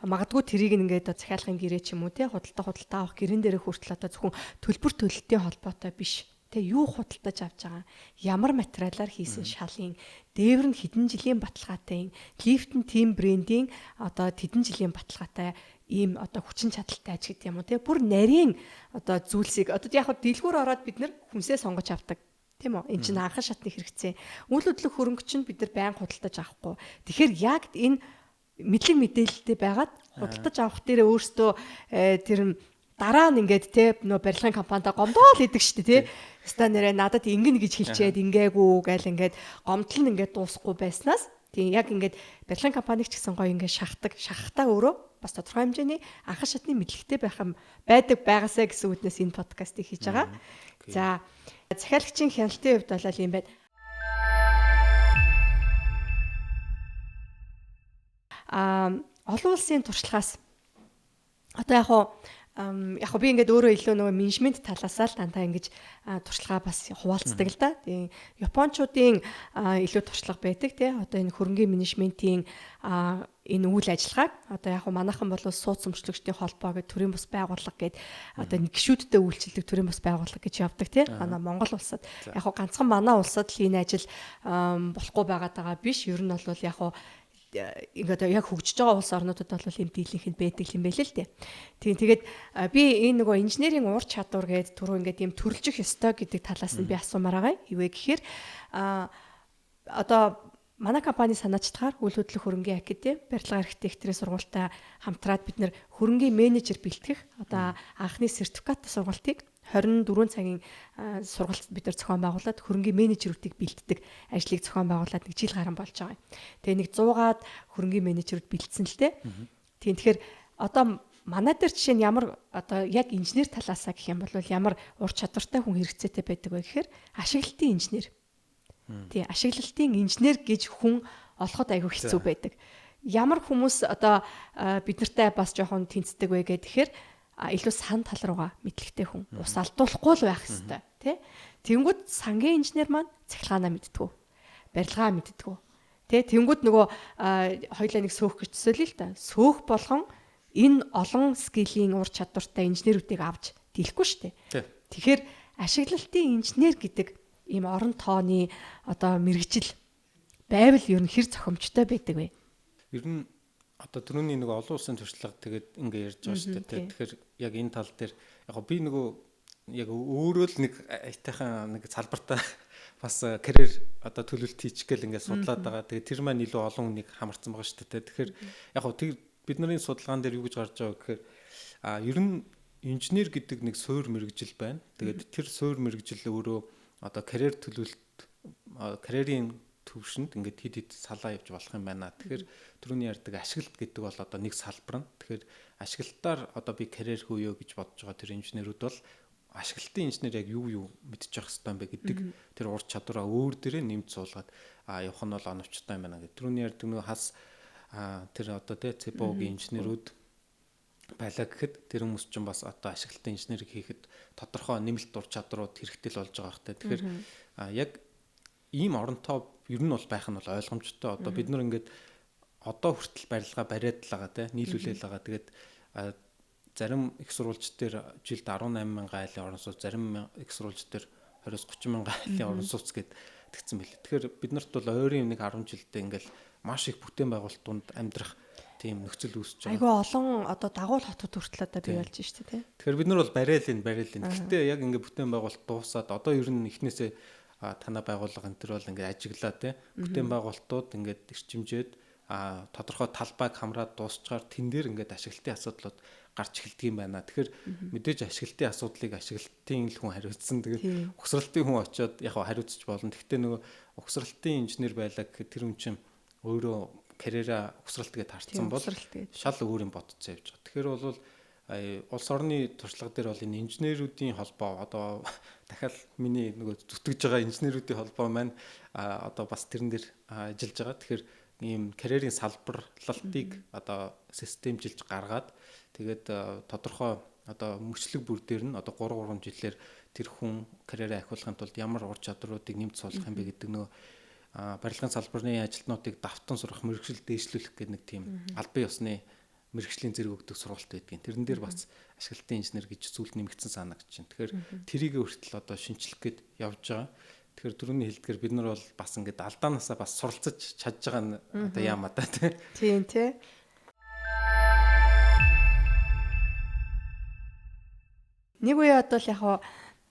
магадгүй тэрийг ингээд захиалгын гэрээ ч юм уу тий худалдаа авах гэрэн дээрээ хүртэл одоо зөвхөн төлбөр төлөлтийн холбоотой биш. Тэ юу худалдаж авч байгаа, ямар материалаар хийсэн шалын, дээвэр нь хэдэн жилийн баталгаатай, лифт нь тим брендийн одоо тэдэн жилийн баталгаатай ийм одоо хүчин чадалтай ч гэдэг юм уу те бүр нарийн одоо зүйлсийг одоо яг хөө дэлгүүр ороод бид нэр хүнсээ сонгож авдаг тийм үү. Энд чинь анхан шатны хэрэгцээ. Үйл хөдлөх хөрөнгө чинь бид нар байнга худалдаж авахгүй. Тэгэхээр яг энэ мэдлэг мэдээлэлтэй байгаад худалдаж авах дээрээ өөртөө тэр дараа нь ингээд те нөө барилгын компанида гомдоол идэг шүү дээ те. Ста нэрээ надад ингэнэ гэж хэлчихэд ингээгүй гээл ингээд гомдол нь ингээд дуусахгүй байснаас тийм яг ингээд барилгын компаниг ч гэсэн гоё ингээд шахдаг. Шахахтаа өөрөө бас тодорхой хэмжээний анхан шатны мэдлэгтэй байх юм байдаг байгаасаа гэсэн үднээс энэ подкастыг хийж байгаа. За захиалагчийн хяналтын хувьд бол юм байна. Олон улсын туршлагаас одоо яг хуу яг би ингээд өөрөө илүү нөгөө менежмент талаасаа л дандаа ингэж туршлагаа бас хуваалцдаг л да. Тийм Япончуудын илүү туршлага байдаг тий. Одоо энэ хөрөнгийн менежментийн энэ үйл ажиллагааг одоо яг манайхан бол сууц өмчлөгчдийн холбоо гэдэг төрийн бус байгууллага гээд одоо нэг гишүүдтэй үйлчилдэг төрийн бус байгууллага гэж явдаг тий. Манай Монгол улсад яг ганцхан манай улсад л энэ ажил болохгүй байгаад байгаа биш. Ер нь бол яг Ингээд яг хөгжиж байгаа улс орнуудад бол ийм дийлэнх нь байдаг юм байл л дээ. Тийм, тэгээд би энэ нөгөө инженерийн ур чадвар гээд түрүү ингээд ийм төрөлжих ёстой гэдэг талаас нь би асуумаар байгаа. Юу вэ гэхээр одоо манай компани санаачлагаар үйл хөдлөх хөрөнгийн академи, барилга архитектурын сургуультай хамтраад бид нэр хөрөнгийн менежер бэлтгэх одоо анхны сертификат сургалтыг 24 цагийн сургалт бид нар зохион байгуулад хөрөнгийн менежерүүдийг бэлддэг ажлыг зохион байгуулад нэг жил гарan болж байгаа юм. Тэгээ нэг 100-аад хөрөнгийн менежерүүд бэлдсэн л дээ. Тийм, тэгэхээр одоо манай дээр жишээ нь ямар одоо яг инженер талаасаа гэх юм бол ямар ур чадвартай хүн хэрэгцээтэй байдаг вэ гэхээр ашиглалтын инженер. Тийм, ашиглалтын инженер гэж хүн олоход айгүй хэцүү байдаг. Ямар хүмүүс одоо бид нартай бас жоохон тэнцдэг вэ гэхээр илүү сан тал руугаа мэдлэгтэй хүн. Ус алдуулахгүй л байх хэвээр, тий. Тэнгүүд сангийн инженер маань цахилгаанаа мэддэггүй. Барилгаа мэддэггүй. Тий, тэнгүүд нөгөө хоёлаа нэг сөөх гэж төсөөлье л та. Сөөх болгон энэ олон скилийн ур чадвартай инженерүүдийг авч дийлэхгүй шүү дээ. Тэгэхээр ашиглалтын инженер гэдэг ийм орон тооны одоо мэргэжил байвал ер нь хэр зохимжтой байдаг вэ? Ер нь одоо түрүүний нөгөө олон улсын туршлага тэгээд ингээ ярьж байгаа шүү дээ. Тэгэхээр яг энэ тал дээр яг би нөгөө яг өөрөө л нэг аятайхан нэг салбартаа бас карьер одоо төлөвлөлт хийчих гээл ингээ судлаад байгаа. Тэгээд тэр маань илүү олон хүнийг хамарсан байгаа шүү дээ. Тэгэхээр яг хөө тэр бидний судалгаан дээр юу гэж гарч байгаа гэхээр ер нь инженер гэдэг нэг суур мэргэжил байна. Тэгээд тэр суур мэргэжил өөрөө одоо карьер төлөвлөлт, карьерийн төвшөнд ингээд хэд хэд салаа явж болох юм байна. Тэгэхээр түрүүний ярьдаг ашиглалт гэдэг бол одоо нэг салбар нь. Тэгэхээр ашиглалтаар одоо би карьер хөөё гэж бодож байгаа тэр инженерүүд бол ашиглалтын инженер яг юу юу мэдчих хэвээр юм бэ гэдэг тэр ур чадвараа өөр дээрээ нэмж суулгаад явах нь бол оновчтой юм байна гэдэг. Түрүүний ярьдаг нөгөө хас тэр одоо тэ ЦБО-гийн инженерүүд байлаа гэхэд тэр хүмүүс чинь бас одоо ашиглалтын инженерийг хийхэд тодорхой нэмэлт ур чадрууд хэрэгтэй л болж байгаа хэрэг. Тэгэхээр яг ийм оронтоо ер нь бол байх нь бол ойлгомжтой. Одоо бид нар ингээд одоо хүртэл барилгаа бариад л байгаа те, нийлүүлээл байгаа. Тэгээд зарим их сурвалж дээр жилд 18 мянган айлын орон сууц, зарим их сурвалж дээр 20-30 мянган айлын орон сууц гэд тэгсэн байлээ. Тэгэхээр бид нарт бол ойрын нэг 10 жилдээ ингээд маш их бүтээн байгуулалт дунд амьдрах тийм нөхцөл үүсэж байгаа. Айгүй олон одоо дагуул хотод хүртэл одоо бий болж штэ тий. Тэгэхээр бид нар бол барайл энэ барайл энэ. Гэхдээ яг ингээд бүтээн байгуулалт дуусаад одоо ер нь эхнээсээ танаа байгууллага энэ төр бол ингээд ажиглаа тий. Бүтээн байгуулалтууд ингээд эрчимжээд тодорхой талбайг хамраад дуусчаар тэн дээр ингээд ашиглалтын асуудлууд гарч эхэлдэг юм байна. Тэгэхээр мэдээж ашиглалтын асуудлыг ашиглалтын л хүн хариуцсан. Тэгээд угсралтын хүн очиод яг хариуцж болно. Гэхдээ нөгөө угсралтын инженер байлаа гэхэд тэр хүн чинь өөрөө карьераа угсралт гэж харцсан бол шал өөр юм бодцсон явж байгаа. Тэгэхээр бол улс орны туршлага дээр бол энэ инженерүүдийн холбоо одоо дахиад миний нөгөө зүтгэж байгаа инженерүүдийн холбоо маань одоо бас тэрэн дээр ажиллаж байгаа. Тэгэхээр ийм карьерийн салбарлалтыг одоо системжилж гаргаад тэгээд тодорхой одоо мөчлөг бүр дээр нь одоо 3 3 жилээр тэр хүн карьераа ахиулахын тулд ямар ур чадруудыг нэмж суулгах юм бэ гэдэг нөгөө барилгын салбарын ажилтнуудыг давтан сурах, мэргэжил дээшлүүлэх гэдэг нэг тийм албан ёсны мэргэжлийн зэрэг өгдөг сургалт байдгийн. Тэрэн дээр бас ашиглалтын инженер гэж зүйлд нэмэгдсэн санагдаж байна. Тэгэхээр тэрийг хүртэл одоо шинчлэх гээд явж байгаа. Тэгэхээр түрүүний хэлдгээр бид нар бол бас ингээд алдаанаасаа бас суралцаж чадж байгаа нь одоо яамаа та тий. Тийм тий. Нэг үе одоо л яг хоо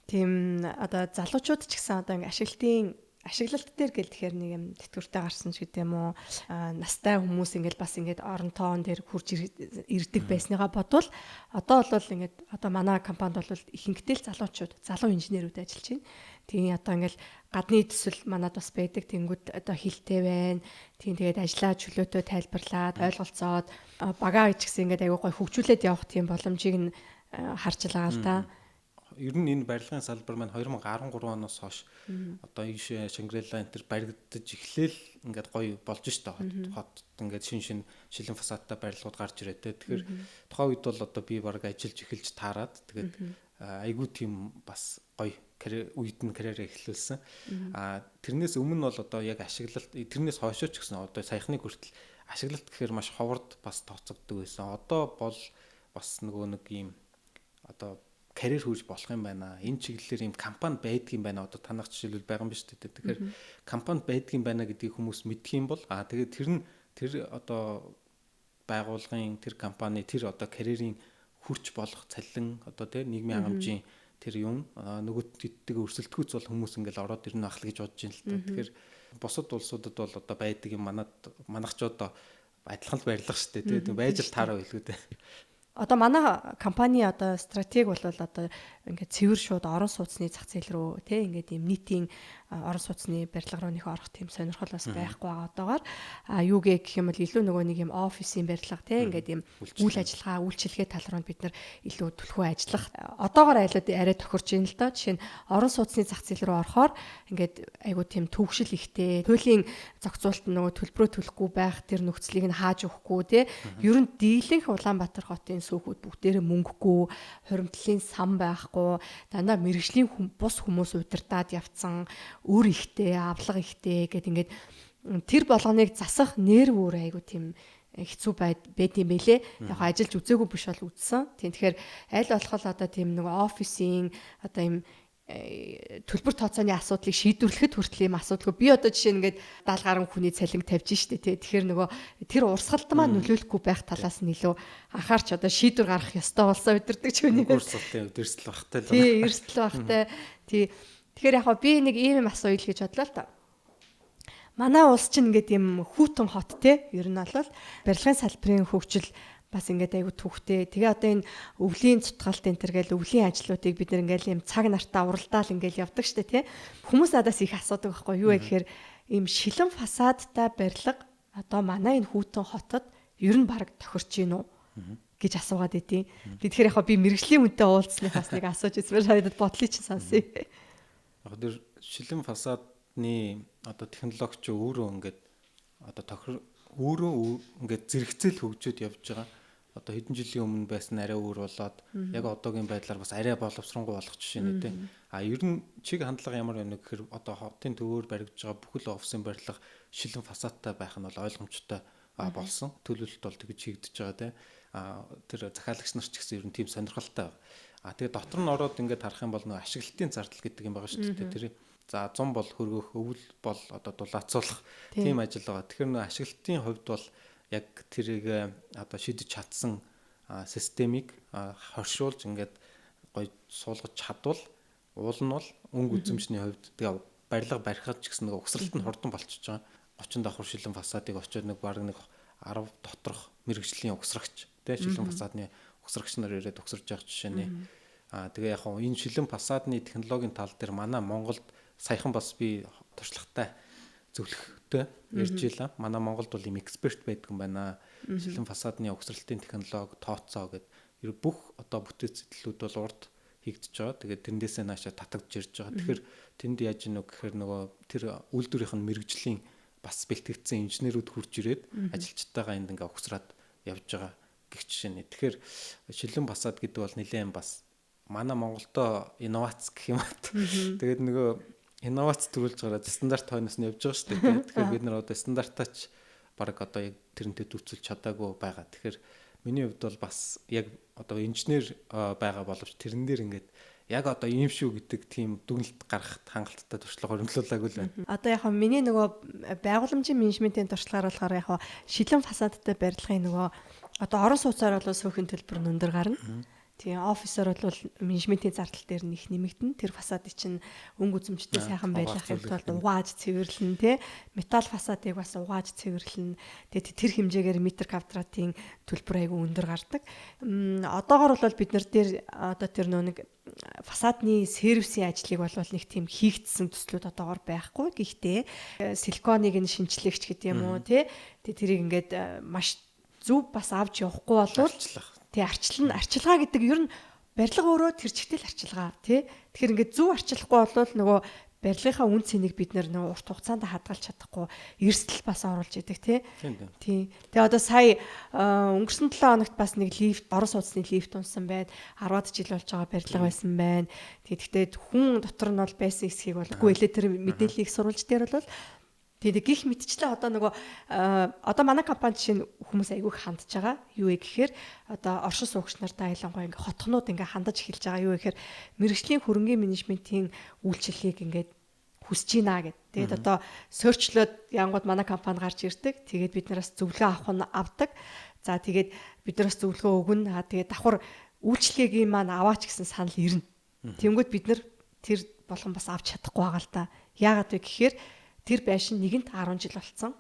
тийм одоо залуучууд ч гэсэн одоо ингээд ашиглалтын ашиглалт дээр гэл тэгэхээр нэг юм тэтгэвртэй гарсан ч гэдэг юм уу, настай хүмүүс ингээл бас ингээд орон тоон дээр хурж ирдэг байсныгаа бодвол одоо бол ингээд одоо манай компанид бол ихэнхдээ л залуучууд, залуу инженерүүд ажиллаж байна. Тийм одоо ингээл гадны төсөл манад бас байдаг. Тэнгүүд одоо хилтэй байна. Тийм тэгээд ажлаа чөлөөтэй тайлбарлаад, ойлголцоод багаа гэж гисэн ингээд аягүй гой хөгжүүлээд явах тийм боломжийг нь харж байгаа л да. Ер нь энэ барилгын салбар маань 2013 оноос хойш одоо ийшээ Шангрила энэ төр баригдаж эхлээл ингээд гоё болж штэ хот ингээд шин шин шилэн фасадтай барилгууд гарч ирээ те. Тэгэхээр тухайн үед бол одоо би баг ажиллаж эхэлж таарад тэгээд айгүй тийм бас гоё үед нь карьераа эхлүүлсэн. А тэрнээс өмнө бол одоо яг ашиглалт тэрнээс хойшоо ч гэсэн одоо саяхныг хүртэл ашиглалт гэхээр маш ховорд бас тооцогддог байсан. Одоо бол бас нөгөө нэг ийм одоо карьер хөөж болох юм байна. Энэ чиглэлээр ийм компани байдгийн байна. Одоо танах жишээлбэл байгаа юм биш үү? Тэгэхээр компани байдгийн байна гэдгийг хүмүүс мэдх юм бол тэгээд тэр нь Тэр одоо байгууллагын, тэр компани, тэр одоо карьерийн хүрч болох цалин одоо тий нийгмийн хангамжийн тэр юм нөгөө тэдтэйг өрсөлдөхүүц бол хүмүүс ингээл ороод ирнэ байх л гэж бодож байна л та. Тэгэхээр бусад улсуудад бол одоо байдаг юм манайх ч одоо адилхан л барилга шүү дээ тий. Байж л таараа байлгүй дээ. Одоо манай компани одоо стратеги бол одоо ингээд цэвэр шууд орон сууцны зах зээл рүү тий ингээд ийм нийтийн орон сууцны барилга руу нэх орох тийм сонирхол бас байхгүй байгаа одоогоор. А юу гэх юм бол илүү нөгөө нэг юм офисын барилга тий ингээд ийм үйл ажиллагаа, үйлчилгээ тал руу бид нар илүү түлхүү ажиллах одоогоор айлууд арай тохирч байна л доо. Жишээ нь орон сууцны зах зээл рүү орохоор ингээд айгуу тийм төвшил ихтэй, туйлын зохицуулалт нөгөө төлбөрөө төлөхгүй байх тэр нөхцөлийг нь хааж өгөхгүй тий. Ер нь дийлэнх Улаанбаатар хотын сүүхүүд бүгдээрээ мөнгөгүй, хуримтлалын сан байхгүй, дандаа мэрэгжлийн бус хүмүүс удирдаад явцсан, үр ихтэй, авлага ихтэй гэд ингээд тэр болгоныг засах нэрв үр айгу тийм хэцүү байд юм бэлээ. Яг ажиллаж үзээгүй биш бол үзсэн. Тийм тэгэхээр аль болох л одоо тийм нэг офисын одоо юм төлбөр тооцооны асуудлыг шийдвэрлэхэд хүртэл юм асуудалгүй. Би одоо жишээ нь ингээд 70 гаруй хүний цалин тавьж штэ тий. Тэгэхээр нөгөө тэр урсгалд маань нөлөөлөхгүй байх талаас нь илүү анхаарч одоо шийдвэр гаргах ёстой болсон өдөрдөг ч үний. Урсгалын хувьд эрсдэл багтай л байна. Тий, эрсдэл багтай. Тий. Тэгэхээр яг би нэг ийм юм асууя л гэж бодлоо л та. Манай улс чинь ингээд юм хүүтэн хот те. Ер нь бол барилгын салбарын хөгжил бас ингээд айгу түүхтэй. Тэгээ одоо энэ өвлийн цутгалт энэ төр гээл өвлийн ажлуудыг бид нэр ингээл юм цаг нартаа уралдаал ингээл явдаг штэ тий. Хүмүүс надаас их асуудаг байхгүй юу вэ гэхээр ийм шилэн фасадтай барилга одоо манай энэ хүүтэн хотод ер нь баг тохирч гин үү гэж асуугаад идэв. Тэгэхээр яг би мэрэгжлийн хүнтэй уулзсныхаас нэг асууж үзмээр санагдаад бодлыг чинь сонсъё. Яг тэр шилэн фасадны одоо технологи ч өөрөө ингээд одоо тохир өөрөө ингээд зэрэгцэл хөгжөөд явж байгаа. Одоо хэдэн жилийн өмнө байсан арай өөр болоод яг одоогийн байдлаар бас арай боловсронгуй болох жишээ нэ тэ. А ер нь чиг хандлага ямар байна гэхээр одоо хотын төвөөр баригдаж байгаа бүхэл офисын барилга шилэн фасадтай байх нь бол ойлгомжтой болсон. Төлөвлөлт бол тэгж хийгдэж байгаа тэ. А тэр захиалагч нар ч гэсэн ер нь тийм сонирхолтой байгаа. А тэгээ дотор нь ороод ингээд харах юм бол нөгөө ашиглалтын зардал гэдэг юм байгаа шүү дээ. Тэр за 100 бол хөргөх, өвөл бол одоо дулаацуулах тийм ажил байгаа. Тэгэхээр нөгөө ашиглалтын хувьд бол яг тэрийг одоо шийдэж чадсан системийг хоршуулж ингээд гоё суулгаж чадвал уул нь бол өнгө үзэмжний хувьд тэгээ барилга барихад ч гэсэн нөгөө угсралт нь хурдан болчихж байгаа. 30 давхар шилэн фасадыг очиод нэг баг нэг 10 доторх мэрэгжлийн угсрагч тий шилэн фасадны угсрагч нар ирээд угсарж явах жишээ нэ. Аа тэгээ яг хөө энэ шилэн фасадны технологийн тал дээр манай Монголд саяхан бас би туршлагатай зөвлөхтэй ярьж илаа. Манай Монголд бол ийм эксперт байдаг юм байна. Шилэн фасадны угсралтын технологи, тооцоо гэдэг ер бүх одоо бүтээц сэтлүүд бол урд хийгдэж байгаа. Тэгээд тэндээсээ наашаа татагдж ирж байгаа. Тэгэхээр тэнд яаж ийнө гэхээр нөгөө тэр үйлдвэрийнх нь мэрэгжлийн бас бэлтгэгдсэн инженерүүд хурж ирээд ажилчтайгаа энд ингээ угсраад явж байгаа гэх жишээ нэ. Тэгэхээр шилэн фасад гэдэг бол нэлээд бас манай Монголдо инновац гэх юм аа. Тэгээд нөгөө инновац төрүүлж гараад стандарт хойноос нь явж байгаа шүү дээ. Тэгэхээр бид нар одоо стандартаач баг одоо яг тэрнтэй дүүцүүлж чадаагүй байгаа. Тэгэхээр миний хувьд бол бас яг одоо инженер байгаа боловч тэрэн дээр ингээд яг одоо ийм шүү гэдэг тийм дүгнэлт гаргахад хангалттай туршлага хуримтлуулаагүй л байна. Одоо яг миний нөгөө байгууламжийн менежментийн туршлагаар болохоор яг шилэн фасадтай барилгын нөгөө одоо орон сууцаар бол сүүхийн төлбөр нь өндөр гарна. Тийм офисоор бол менежментийн зардал дээр нь их нэмэгдэнэ. Тэр фасадыг чинь өнгө үзэмжтэй сайхан байлгахын тулд угааж цэвэрлэн тий. Металл фасадыг бас угааж цэвэрлэн. Тэгээд тэр хэмжээгээр метр квадратын төлбөр айгүй өндөр гардаг. Одоогор бол бид нар дээр одоо тэр нөө нэг фасадны сервисийн ажлыг бол нэг тийм хийгдсэн төслүүд одоогор байхгүй. Гэхдээ силиконыг нь шинчлэгч гэдэг юм уу тий. Тэрийг ингээд маш зөв бас авч явахгүй болвол тий арчилгаа гэдэг ер нь барилга өөрөө тэр чигтэл арчилгаа тий. Тэгэхээр ингээд зөв арчлахгүй болвол нөгөө барилгынхаа үн цэнийг бид нөгөө урт хугацаанд хадгалж чадахгүй эрсдэл бас оруулж идэг тий. Тий. Тэгээ одоо сая өнгөрсөн 7 хоногт бас нэг лифт орон сууцны лифт унсан байна. 10-аад жил болж байгаа барилга байсан байна. Тэгэхдээ хүн дотор нь бол байсан хэсгийг бол үгүй эле тэр мэдээллийг сурвалж дээр бол тэгээд гих мэтчлээ одоо нөгөө одоо манай компани жишээ нь хүмүүс айгүйх хандж байгаа. Юу вэ гэхээр одоо оршин суугч нартаа ялангуяа ингээ хотхнууд ингээ хандаж эхэлж байгаа. Юу вэ гэхээр мэрэгжлийн хөрөнгийн менежментийн үйлчилгээг ингээд хүсэж байна гэд. Тэгээд одоо search-лоод янгууд манай компани гарч ирдэг. Тэгээд бид нараас зөвлөгөө авах нь авдаг. За тэгээд бид нараас зөвлөгөө өгнө. Тэгээд давхар үйлчлэгийг маань аваач гэсэн санал ирнэ. Тэнгүүд бид нар тэр болгон бас авч чадахгүй байгаа л та. Яагаад вэ гэхээр тэр байшин нэгэнт 10 жил болцсон.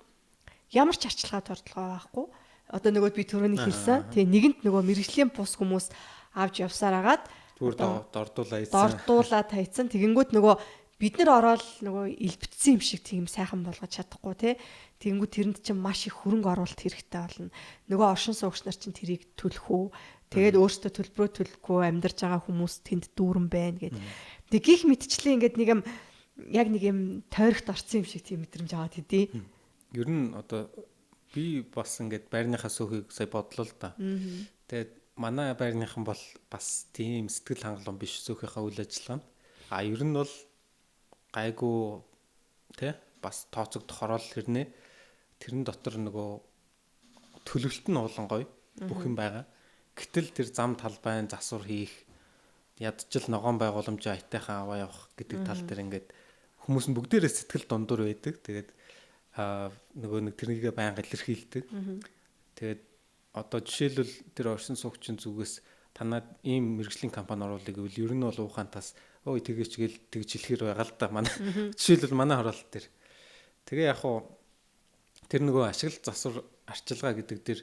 Ямар ч арчилгаа тордлогоо байхгүй. Одоо нөгөө би түрүүний хэлсэн. Тэгээ нэгэнт нөгөө мэрэгжлийн бус хүмүүс авч явсаар агаад бүр дордуулаа ийцэн. Дордуулаа тайцсан. Тэгэнгүүт нөгөө бид нар ороод нөгөө илбэцсэн юм шиг тийм сайхан болгож чадахгүй тий. Тэгэнгүүт тэрэнд чинь маш их хөрөнгө оруулалт хэрэгтэй болно. Нөгөө оршин суугч нар чинь тэрийг төлөх үү? Тэгээд өөрсдөө төлбөрөө төлөхгүй амьдарч байгаа хүмүүс тэнд дүүрэн байна гэд. Тэг гих мэтчлээ ингээд нэг юм яг нэг юм тойрогт орсон юм шиг тийм мэдрэмж аваад хэдий. Ер нь одоо би бас ингээд байрныхаа сөөхийг сая бодлоо л да. Тэгээд манай байрныхан бол бас тийм сэтгэл хангалуун биш сөөхийнхаа үйл ажиллагаа нь. А ер нь бол гайгүй тэ бас тооцогдох хороол хэрнээ тэрэн дотор нөгөө төлөвлөлт нь уулан гоё бүх юм байгаа. Гэтэл тэр зам талбайн засвар хийх ядчил ногоон байгууламжаа айтайхан аваа явах гэдэг тал дээр ингээд хүмүүс нь бүгдээрээ сэтгэл дундуур байдаг. Тэгээд нөгөө нэг тэрнийгээ байнга илэрхийлдэг. Тэгээд одоо жишээлбэл тэр оршин суугчийн зүгээс танад ийм мэрэгжлийн компани оруулъя гэвэл ер нь бол уухантаас ой тэгээч гээл тэгж хэлэхэр байгаа л да манай. Жишээлбэл манай хороолт дээр. Тэгээ яг хуу тэр нөгөө ашиглалт засвар арчилгаа гэдэг дээр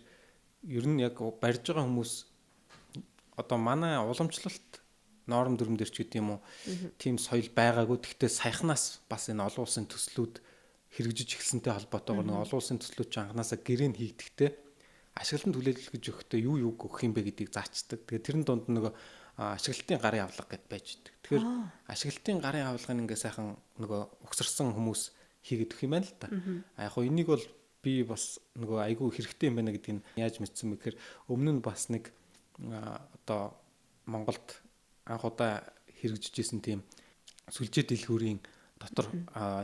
ер нь яг барьж байгаа хүмүүс одоо манай уламжлалт норм дүрм дээр ч гэдэг юм уу тийм соёл байгаагүй. Гэхдээ саяхнаас бас энэ олон улсын төслүүд хэрэгжиж эхэлсэнтэй холбоотойгоор нэг олон улсын төслүүд ч анханасаа гэрээнд хийгдэхдээ ашиглалтанд хүлээлгэж өгөхдөө юу юуг өгөх юм бэ гэдгийг заачдаг. Тэгээ тэрэн дунд нөгөө ашиглалтын гарын авлага гэд байж идэг. Тэгэхээр ашиглалтын гарын авлагыг ингээ сайхан нөгөө угсарсан хүмүүс хийгээд өгөх юм байна л да. А яг хоо энийг бол би бас нөгөө айгүй хэрэгтэй юм байна гэдгийг яаж мэдсэн бэ гэхээр өмнө нь бас нэг одоо Монголд анх удаа хэрэгжиж исэн тийм сүлжээ дэлгүүрийн дотор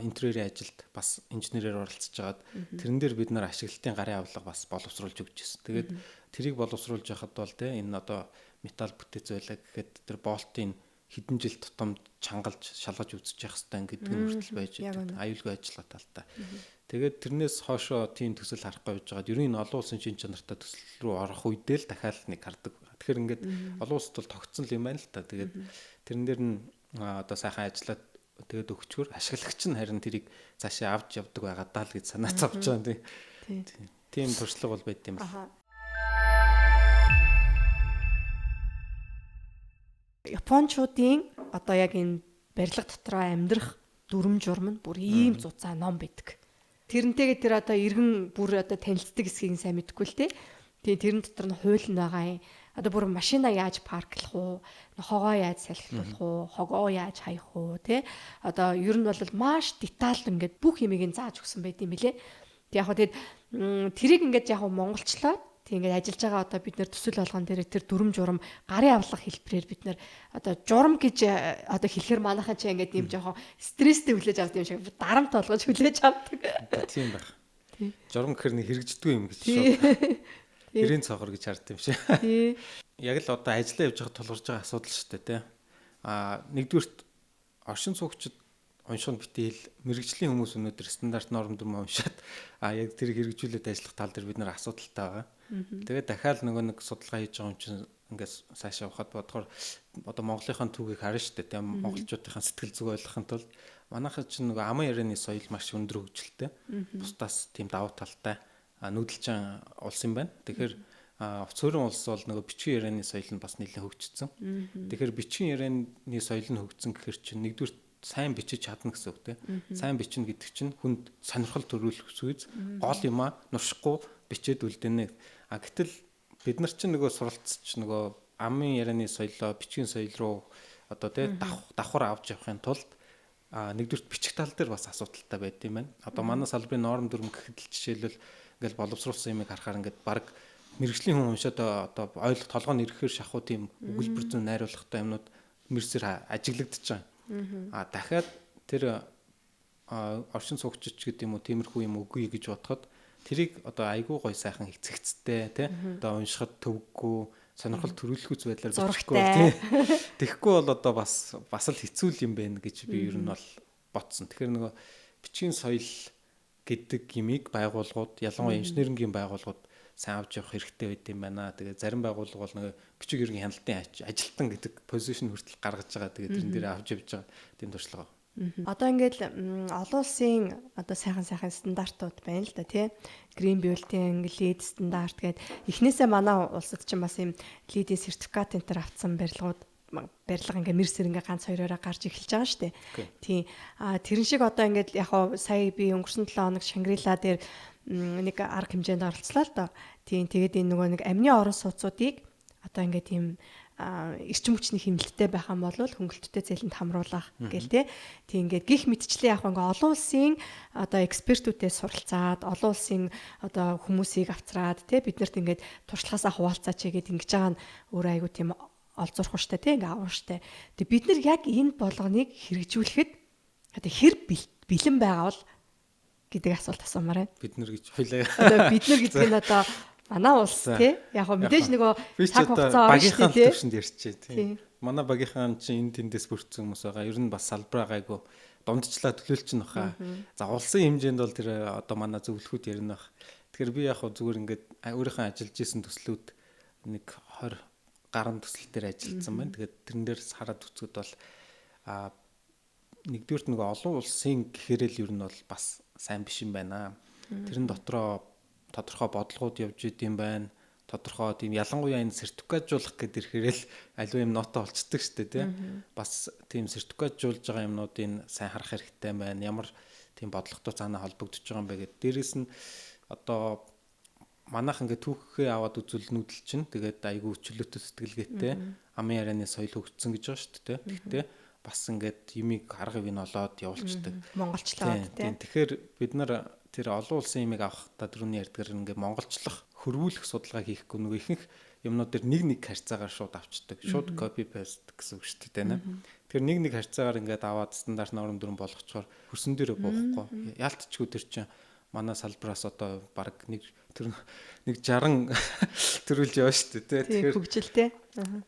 интерьерийн ажилд бас инженерээр оролцож байгаад тэрэн дээр бид нар ашиглалтын гарын авлага бас боловсруулж өгч ирсэн. Тэгээд тэрийг боловсруулж яхад бол те энэ одоо металл бүтээц байлаа гэхэд тэр болтын хэдэн жил тутамд чангалж шалгаж үзэж явах хэрэгтэй гэдэг нь хүртэл байж байдаг. Аюулгүй ажиллагаа талтай. Тэгээд тэрнээс хоошоо тийм төсөл харахгүй байж байгаад ер нь олон улсын шин чанартай төсөл рүү орох үедээ л дахиад нэг хардаг. Тэгэхээр ингээд олон улсад бол тогтсон л юм байна л та. Тэгээд тэрэн дээр нь одоо сайхан ажиллаад тэгээд өгчгөр ашиглагч нь харин тэрийг цаашаа авч явдаг байгаа даа л гэж санаа зовж байгаа тийм. Тийм туршлага бол байд юм байна. Япончуудын одоо яг энэ барилга дотроо амьдрах дүрм журм нь бүр ийм зузаан ном байдаг. Тэрнтэйгээ тэр одоо иргэн бүр одоо танилцдаг хэсгийг сайн мэдэхгүй л те. Тийм тэрэн дотор нь хууль нь байгаа юм. Одоо бүр машина яаж парклах уу, нохоогоо яаж салхилуулах уу, хогоо яаж хаях уу те. Одоо ер нь бол маш деталь ингээд бүх юмыг нь зааж өгсөн байт юм билэ. Тэг яг хөө тэгэд тэрийг ингээд яг хөө монголчлоод тэг ингээд ажиллаж байгаа одоо бид нэр төсөл болгон дээр тэр дүрм журам гарын авлага хэлбэрээр бид нэр одоо журам гэж одоо хэлэхэр манайхан чи ингээд юм жоохон стресстэй хүлээж авдаг юм шиг дарамт болгож хүлээж авдаг. Тийм байх. Журам гэхэр нэг хэрэгждэггүй юм гэж шууд. Хэрийн цоохор гэж хард юм шиг. Яг л одоо ажиллаа явж байхад тулгарч байгаа асуудал шүү дээ, тэ. А нэгдүгüрт оршин суугчид унших нь битгий хэл мэрэгжлийн хүмүүс өнөөдөр стандарт норм дүрм уншаад а яг тэрийг хэрэгжүүлээд ажиллах тал дээр бид нар асуудалтай байгаа. Тэгээд дахиад нөгөө нэг судалгаа хийж байгаа юм чинь ингээс цаашаа явахад бодохоор одоо Монголынхаа түүхийг харна шүү дээ. Тийм монголчуудынхаа сэтгэл зүг ойлгохын тулд манайхад чинь нөгөө аман ярианы соёл маш өндөр хөгжилтэй. Бусдаас тийм давуу талтай нүүдэлчин улс юм байна. Тэгэхээр суурин улс бол нөгөө бичгийн ярианы соёл нь бас нэлээд хөгжсөн. Тэгэхээр бичгийн ярианы соёл нь хөгжсөн гэхэр чинь нэгдүгээр сайн бичиж чадна гэсэн үг тийм. Сайн бичнэ гэдэг чинь хүнд сонирхол төрүүлэх сүйз гол юмаа нуршихгүй бичээд үлдэнэ. А гэтэл бид нар чинь нөгөө суралцч нөгөө амын ярианы соёлоо бичгийн соёл руу одоо тийм давхар авч явахын тулд нэгдүгürt бичих тал дээр бас асуудалтай байд юм байна. Одоо манай салбарын норм дүрм гэхэд л жишээлбэл ингээл боловсруулсан юмыг харахаар ингээд баг мэрэгжлийн хүн уншаад одоо ойлго толгой нь ирэхээр шахуу тийм өгүүлбэр зүүн найруулгатай юмнууд мэрсэр ажиглагдчихж байгаа. А дахиад тэр оршин суугчч гэдэг юм уу тиймэрхүү юм үгүй гэж бодоход тэрийг одоо айгүй гой сайхан хэцэгцтэй тий одоо уншихад төвөггүй сонирхол төрүүлэхүйц байдлаар бичихгүй тий. Тэгэхгүй бол одоо бас л хэцүү юм байна гэж би ер нь бол бодсон. Тэгэхээр нөгөө бичгийн соёл гэдэг юмыг байгууллагууд, ялангуяа инженерингийн байгууллагууд сайн авч явах хэрэгтэй байд юм байна. Тэгээ зарим байгууллага бол нөгөө бичиг ерөнхий хяналтын ажилтан гэдэг позишн хүртэл гаргаж байгаа. Тэгээ тэрэн дээр авч явж байгаа тийм туршлага. Одоо ингээд олон улсын одоо сайхан сайхан стандартууд байна л да тий. Green Building, LEED стандарт гээд эхнээсээ манай улсад ч бас ийм LEED-ийн сертификат энэ төр авцсан барилгууд барилга ингээ мэр сэр ингээ ганц хоёророо гарч эхэлж байгаа шүү дээ. Тийм. А тэрэн шиг одоо ингээд яг хоо сая би өнгөрсөн 7 хоног Шангрила дээр нэг арга хэмжээнд оролцлоо л доо. Тийм. Тэгээд энэ нөгөө нэг амны орон сууцуудыг одоо ингээд тийм эрчим хүчний хэмнэлттэй байх юм бол хөнгөлөлттэй зээлэнд хамруулах гэл те. Тийм ингээд гих мэтчлэн яг ингээ олон улсын одоо экспертүүдээс суралцаад олон улсын одоо хүмүүсийг авцраад те биднэрт ингээд туршлагаасаа хуваалцаач гээд ингэж байгаа нь өөр айгу тийм олзуурах штэ те ингээ авах штэ. Тэг бид нар яг энэ болгоныг хэрэгжүүлэхэд одоо хэр бэлэн байгаа бол гэдэг асуулт асуумаар байна. Бид нар гэж хоёлаа. Одоо бид нар гэдэг нь одоо манай улс тий яг хөө мэдээж нөгөө цаг хугацаа багийнхаа төвшөнд ярьчих тий. Манай багийнхаа чинь энэ тэндээс бүрдсэн хүмүүс байгаа. Ер нь бас салбараа гайгүй дундчлаа төлөөлчин баха. За улсын хэмжээнд бол тэр одоо манай зөвлөхүүд ярина бах. Тэгэхээр би яг хөө зүгээр ингээд өөрийнхөө ажиллаж исэн төслүүд нэг 20 гаруй төсөл дээр ажилласан байна. Тэгээд тэрэн дээр хараад үзэхэд бол нэгдүгüрт нөгөө олон улсын гэхээрэл ер нь бол бас сайн биш юм байна. Тэрэн дотроо тодорхой бодлогууд явж идэм байна. Тодорхой тийм ялангуяа энэ сертификатжуулах гэдэг ирэхээрэл аливаа юм ноото болцдог шүү дээ, тий. Бас тийм сертификатжуулж байгаа юмнуудыг сайн харах хэрэгтэй байна. Ямар тийм бодлоготой цаанаа холбогдож байгаа юм бэ гэдэг. Дээрээс нь одоо манайх ингээ түүхээ аваад үзвэл нүүдэл чинь тэгээд айгүй чөлөөтэй сэтгэлгээтэй амын ярианы соёл хөгжсөн гэж байгаа шүү дээ. Гэхдээ бас ингээд юмыг арга бий нь олоод явуулцдаг. Монголчлоод тий. Тэгэхээр бид нар тэр олон улсын юмыг авахдаа түрүүний ярьдгаар ингээ монголчлох, хөрвүүлэх судалгаа хийхгүй нөгөө ихэнх юмнууд дээр нэг нэг харьцаагаар шууд авчдаг. Шууд copy paste гэсэн үг шүү дээ, тийм. Тэр нэг нэг харьцаагаар ингээд аваад стандарт норм дүрм болгочхоор хөрсөн дээрээ буухгүй. Яалтчгүй тэр чинь манай салбараас одоо баг нэг тэр нэг 60 төрүүлж яваа шүү дээ, тийм. Тэгэхээр хөгжилтэй.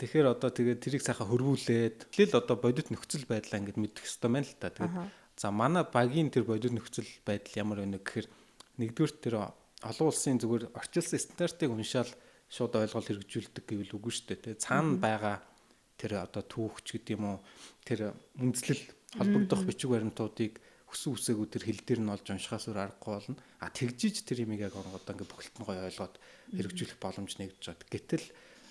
Тэгэхээр одоо тэгээд тэрийг сайхан хөрвүүлээд тэгэл одоо бодит нөхцөл байдлаа ингээд мэдэх хэрэгтэй байна л та. Тэгээд за манай багийн тэр бодит нөхцөл байдал ямар вэ гэхээр нэгдүгээр тэр олон улсын зүгээр орчилсан стандартыг уншаал шууд ойлголт хэрэгжүүлдэг гэвэл үгүй шүү дээ. Тэгээ цаана байгаа тэр одоо түүхч гэдэг юм уу тэр үндэслэл холбогдох бичиг баримтуудыг хүсэн үсээгүй тэр хэл дээр нь олж уншихаас өөр аргагүй болно. А тэгжиж тэр юмыг яг одоо ингээ бүхэлд нь гоё ойлгоод хэрэгжүүлэх боломж нэгдэж байгаа. Гэтэл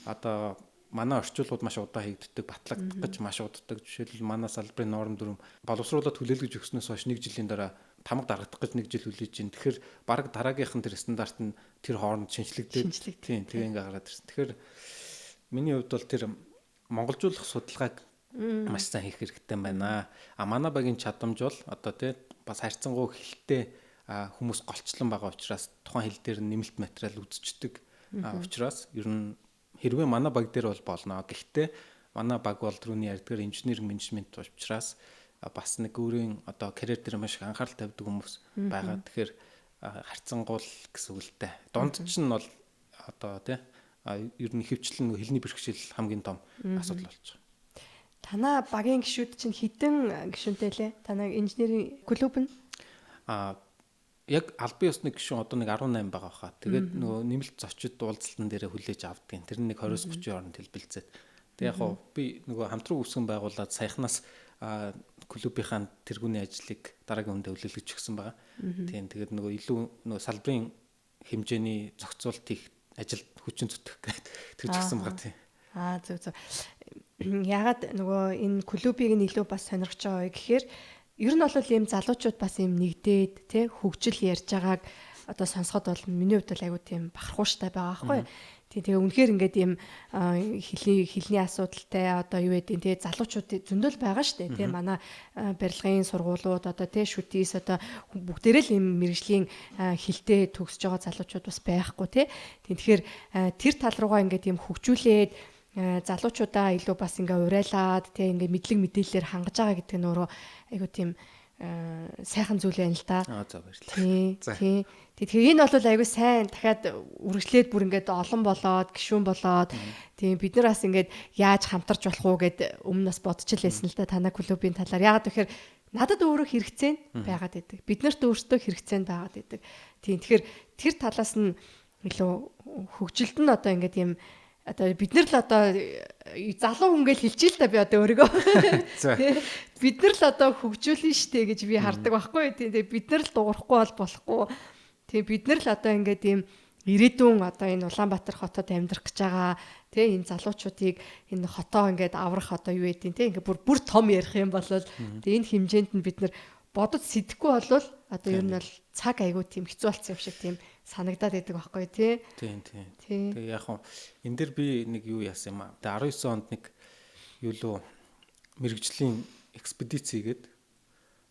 одоо манай орчуулгууд маш удаан хийгддэг, батлагдах гэж маш уддаг. Жишээлбэл манай салбарын норм дүрм боловсруулаад хүлээлгэж өгснөөс хойш нэг жилийн дараа тамга дарагдах гэж нэг жил хүлээж чинь. Тэгэхээр баг дараагийнх нь тэр стандарт нь тэр хооронд шинжлэгдээд тийм тэгээ ингээ гараад ирсэн. Тэгэхээр миний хувьд бол тэр монголжуулах судалгааг маш сайн хийх хэрэгтэй байна. А манай багийн чадамж бол одоо тий бас харьцангуй хэлтэй хүмүүс голчлон байгаа учраас тухайн хэл дээр нэмэлт материал үзчихдэг учраас ер нь хэрвээ манай баг дээр бол болно. Гэхдээ манай баг бол түрүүний ярьдгаар инженеринг менежмент учраас бас нэг өөрийн одоо карьер дээр маш их анхаарал тавьдаг хүмүүс байгаа. Тэгэхээр харьцангуул гэсэн үг л дээ. Дунд чинь бол одоо тий ер нь хөвчлэн хэлний бэрхшээл хамгийн том асуудал болж байгаа. Танаа багийн гишүүд чинь хэдэн гишүүнтэй лээ? Танаа инженерийн клуб нь? Яг албан ёсны гишүүн одоо нэг 18 байгаа хаа. Тэгээд нөгөө нэмэлт зочид уулзалтан дээрээ хүлээж авдгийн. Тэр нэг 20-30 хооронд хэлбэлзээд. Тэгээд яг хоо би нөгөө хамтран үүсгэн байгуулад саяхнаас клубийнхаа тэргүүний ажлыг дараагийн хүндээ хүлээлгэж өгсөн байгаа. Тийм тэгээд нөгөө илүү нөгөө салбарын хэмжээний зохицуулт хийх ажилд хүчин зүтгэх гээд тэгж өгсөн байгаа тийм. Аа зөв зөв. Ягаад нөгөө энэ клубыг нь илүү бас сонирхож байгаа вэ гэхээр ер нь бол ийм залуучууд бас ийм нэгдээд тий хөгжил ярьж байгааг одоо сонсоход бол миний хувьд бол айгүй тийм бахархууштай байгаа байхгүй. Тий тэгээ үнэхээр ингээд ийм хэлний асуудалтай одоо юу гэдэг тий залуучууд зөндөл байгаа шүү дээ тий манай барилгын сургуулиуд одоо тий шүтээс одоо бүгдээрээ л ийм мэрэгжлийн хэлтэй төгсөж байгаа залуучууд бас байхгүй тий. Тэгэхээр тэр тал руугаа ингээд ийм хөгжүүлээд залуучуудаа илүү бас ингээ урайлаад тий ингээ мэдлэг мэдээллээр хангаж байгаа гэдэг нь өөрөө айгуу тийм сайхан зүйл байна л да. Аа за баярлалаа. Тий. Тэгэхээр энэ бол айгуу сайн дахиад үргэлжлээд бүр ингээд олон болоод гишүүн болоод тийм бид нар бас ингээд яаж хамтарч болох уу гэд өмнө бас бодчихл байсан л да танаа клубын талаар. Яагаад гэхээр Надад өөрөө хэрэгцээ нь байгаад байдаг. Бид нарт өөртөө хэрэгцээ нь байгаад байдаг. Тийм, тэгэхээр тэр талаас нь илүү хөгжилд нь одоо ингээд юм одоо бид нар л одоо залуу хүн гэж хэлчихээ л та би одоо өөрийгөө. Бид нар л одоо хөгжүүлнэ штэ гэж би хардаг байхгүй. Тийм, тэгээ бид нар л дуурахгүй бол болохгүй. Тэгээ бид нар л одоо ингээд ийм ирээдүйн одоо энэ Улаанбаатар хотод амьдрах гэж байгаа тий энэ залуучуудыг энэ хотоо ингээд аврах одоо юу гэдэг тий ингээд бүр том ярих юм бол тэгээ энэ хэмжээнд нь бид нар бодож сэдэхгүй болвол одоо ер нь бол цаг айгүй тийм хэцүү болсон юм шиг тийм санагдаад байдаг байхгүй тий. Тийм тийм. Тэгээ яг хөө энэ дэр би нэг юу яасан юм аа. Тэгээ 19 онд нэг юу лөө мэрэгжлийн экспедиц хийгээд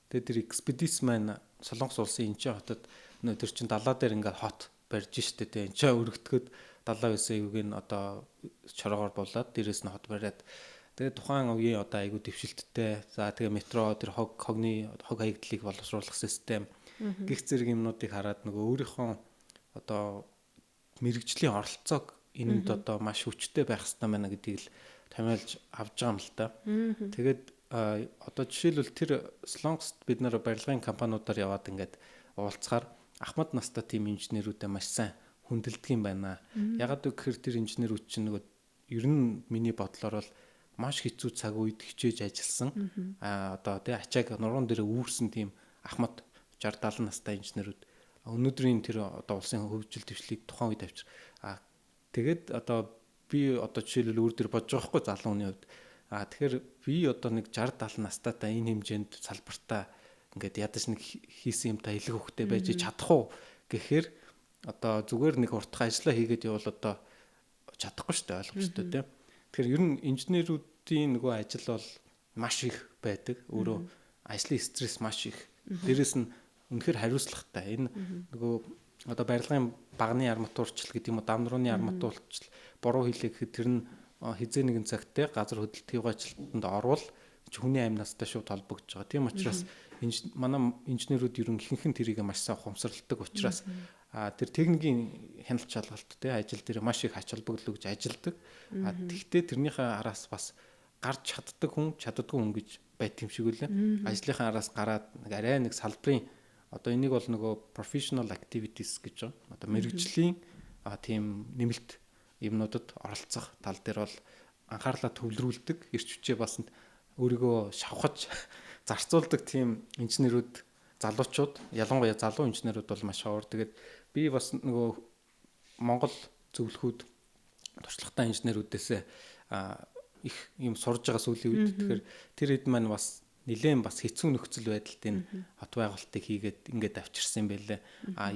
тэгээ тэр экспедиц маань Солонгос улсын Инчон хотод нөө тэр чин далаа дээр ингээд хот барьж штэ тий. Энд чинь өргөтгöd далаа байсан юуг нь одоо чороогоор булаад дээрээс нь хот бариад тэгээ тухайн үеийн одоо айгуу дэвшилттэй. За тэгээ метро тэр хог хогны хог хаягдлыг боловсруулах систем гих зэрэг юмнуудыг хараад нөгөө өөрийнхөө одоо мэрэгжлийн оролцоог энэнд одоо маш хүчтэй байх хэрэгтэй байна гэдгийг л томьёолж авч байгаа юм л та. Тэгээд одоо жишээлбэл тэр Солонгост бид нар барилгын компаниудаар яваад ингээд уулзахаар ахмад настай тийм инженерүүдээ маш сайн хүндэлдэг юм байна. Ягаад гэвэл гэхээр тэр инженерүүд чинь нөгөө ер нь миний бодлоор бол маш хэцүү цаг үед хичээж ажилласан. Одоо тий ачааг нуруунд дээр үүрсэн тийм ахмад 60 70 настай инженерүүд өнөөдрийн тэр одоо улсын хөгжил дэвшлийг тухайн үед авчир. Тэгээд одоо би одоо жишээлбэл өөр дөр бодож байгаа хгүй залуу хүний хувьд. Тэгэхээр би одоо нэг 60 70 настайтай энэ хэмжээнд салбартаа ингээд ядаж нэг хийсэн юм та элэг хөхтэй байж чадах уу гэхээр одоо зүгээр нэг уртхан ажиллаа хийгээд явбал одоо чадахгүй шүү дээ, ойлгомжтой тийм. Тэгэхээр ер нь инженерүүдийн нөгөө ажил бол маш их байдаг. Өөрөө ажлын стресс маш их. Дээрээс нь үнэхээр хариуцлагатай. Энэ нөгөө одоо барилгын багны арматурчил гэдэг юм уу, дамнрууны арматурчил буруу хийлээ гэхэд тэр нь хизээ нэгэн цагтээ газар хөдлөлт хийгээчлэлтэнд орвол хүний амь настай шууд холбогдож байгаа. Тийм учраас манай инженерүүд ер нь ихэнх нь тэрийг маш сайн ухамсарладаг учраас тэр техникийн хяналт шалгалт те ажил дээр маш их ач холбогдол өгж ажилдаг. Тэгтээ тэрнийхээ араас бас гарч чаддаг хүн, чаддаггүй хүн гэж байт юм шиг үлээ. Ажлынхаа араас гараад нэг арай нэг салбарын одоо энийг бол нөгөө professional activities гэж байгаа. Одоо мэрэгжлийн тийм нэмэлт юмнуудад оролцох тал дээр бол анхаарлаа төвлөрүүлдэг, эрч хүчээ бас өөрийгөө шавхаж зарцуулдаг тийм инженерүүд, залуучууд, ялангуяа залуу инженерүүд бол маш ховор. Тэгээд би бас нөгөө Монгол зөвлөхүүд туршлагатай инженерүүдээс их юм сурж байгаа сүүлийн үед. Тэгэхээр тэр хэд маань бас нэлээд бас хэцүү нөхцөл байдалд энэ хот байгуулалтыг хийгээд ингээд авчирсан юм байлээ.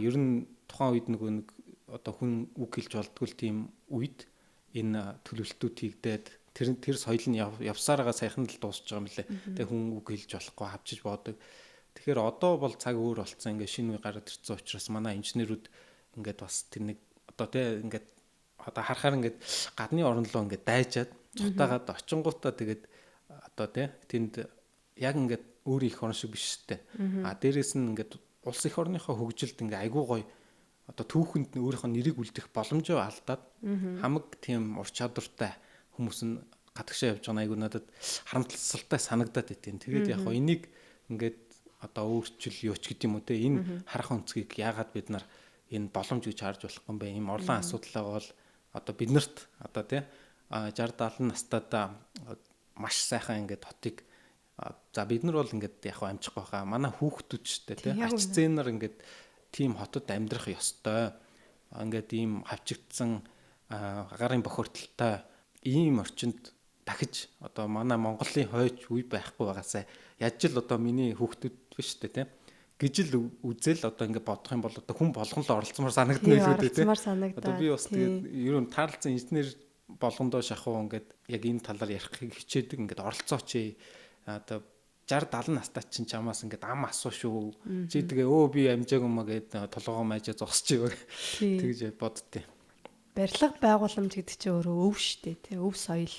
Ер нь тухайн үед нөгөө нэг одоо хүн үг хэлж болдгоо л тийм үед энэ төлөвлөлтүүд хийгдээд тэр соёл нь явсараа саяхан л дуусч байгаа юм лээ. Тэгээ хүн үг хэлж болохгүй хавчиж боодог. Тэгэхээр одоо бол цаг өөр болцсон, ингээд шинэ үе гараад ирсэн учраас манай инженерүүд ингээд бас тэр нэг одоо тэ ингээд одоо харахаар ингээд гадны орн руу ингээд дайжаад цутаагаад очингуудаа тэгээд одоо тэ тэнд яг ингээд өөр их орн шиг биш штэ. Дээрээс нь ингээд улс их орныхоо хөгжилд ингээд айгүй гоё одоо түүхэнд нь өөрийнхөө нэрийг үлдэх боломжоо алдаад хамаг тийм ур чадвартай хүмүүс нь гадагшаа явж байгаа нь айгүй надад харамсалтай санагдаад идэв. Тэгээд яг хоо энийг ингээд одоо өөрчил юу ч гэдэг юм уу те энэ харах өнцгийг яагаад бид нар энэ боломж гэж харж болохгүй юм бэ? Ийм орлон асуудал бол одоо биднэрт одоо те 60 70 настайдаа маш сайхан ингээд хотыг за бид нар бол ингээд яг хоо амжихгүй байхаа. Манай хүүхдүүд ч те ач зээнэр ингээд тийм хотод амьдрах ёстой. Ингээд ийм хавчигдсан агарын бохирдолтой ийм орчинд дахиж одоо манай Монголын хойч үе байхгүй байгаасай. Яаж л одоо миний хүүхдүүд биш үү те гэж л үзэл одоо ингээд бодох юм бол одоо хүн болгон л оролцмоор санагдана л үү те. Одоо би бас тэгээд ер нь таарлцсан инженер болгондоо шахуу ингээд яг энэ талаар ярихыг хичээдэг, ингээд оролцооч. Одоо 60 70 настай чинь чамаас ингээд ам асуу шүү. Чи тэгээ өө би амжаагүй маа гэд толгоо маажаа зогсож ив. Тэгж боддتي. Барилга байгууламж гэдэг чинь өөрөө өв штэ тий, өв соёл.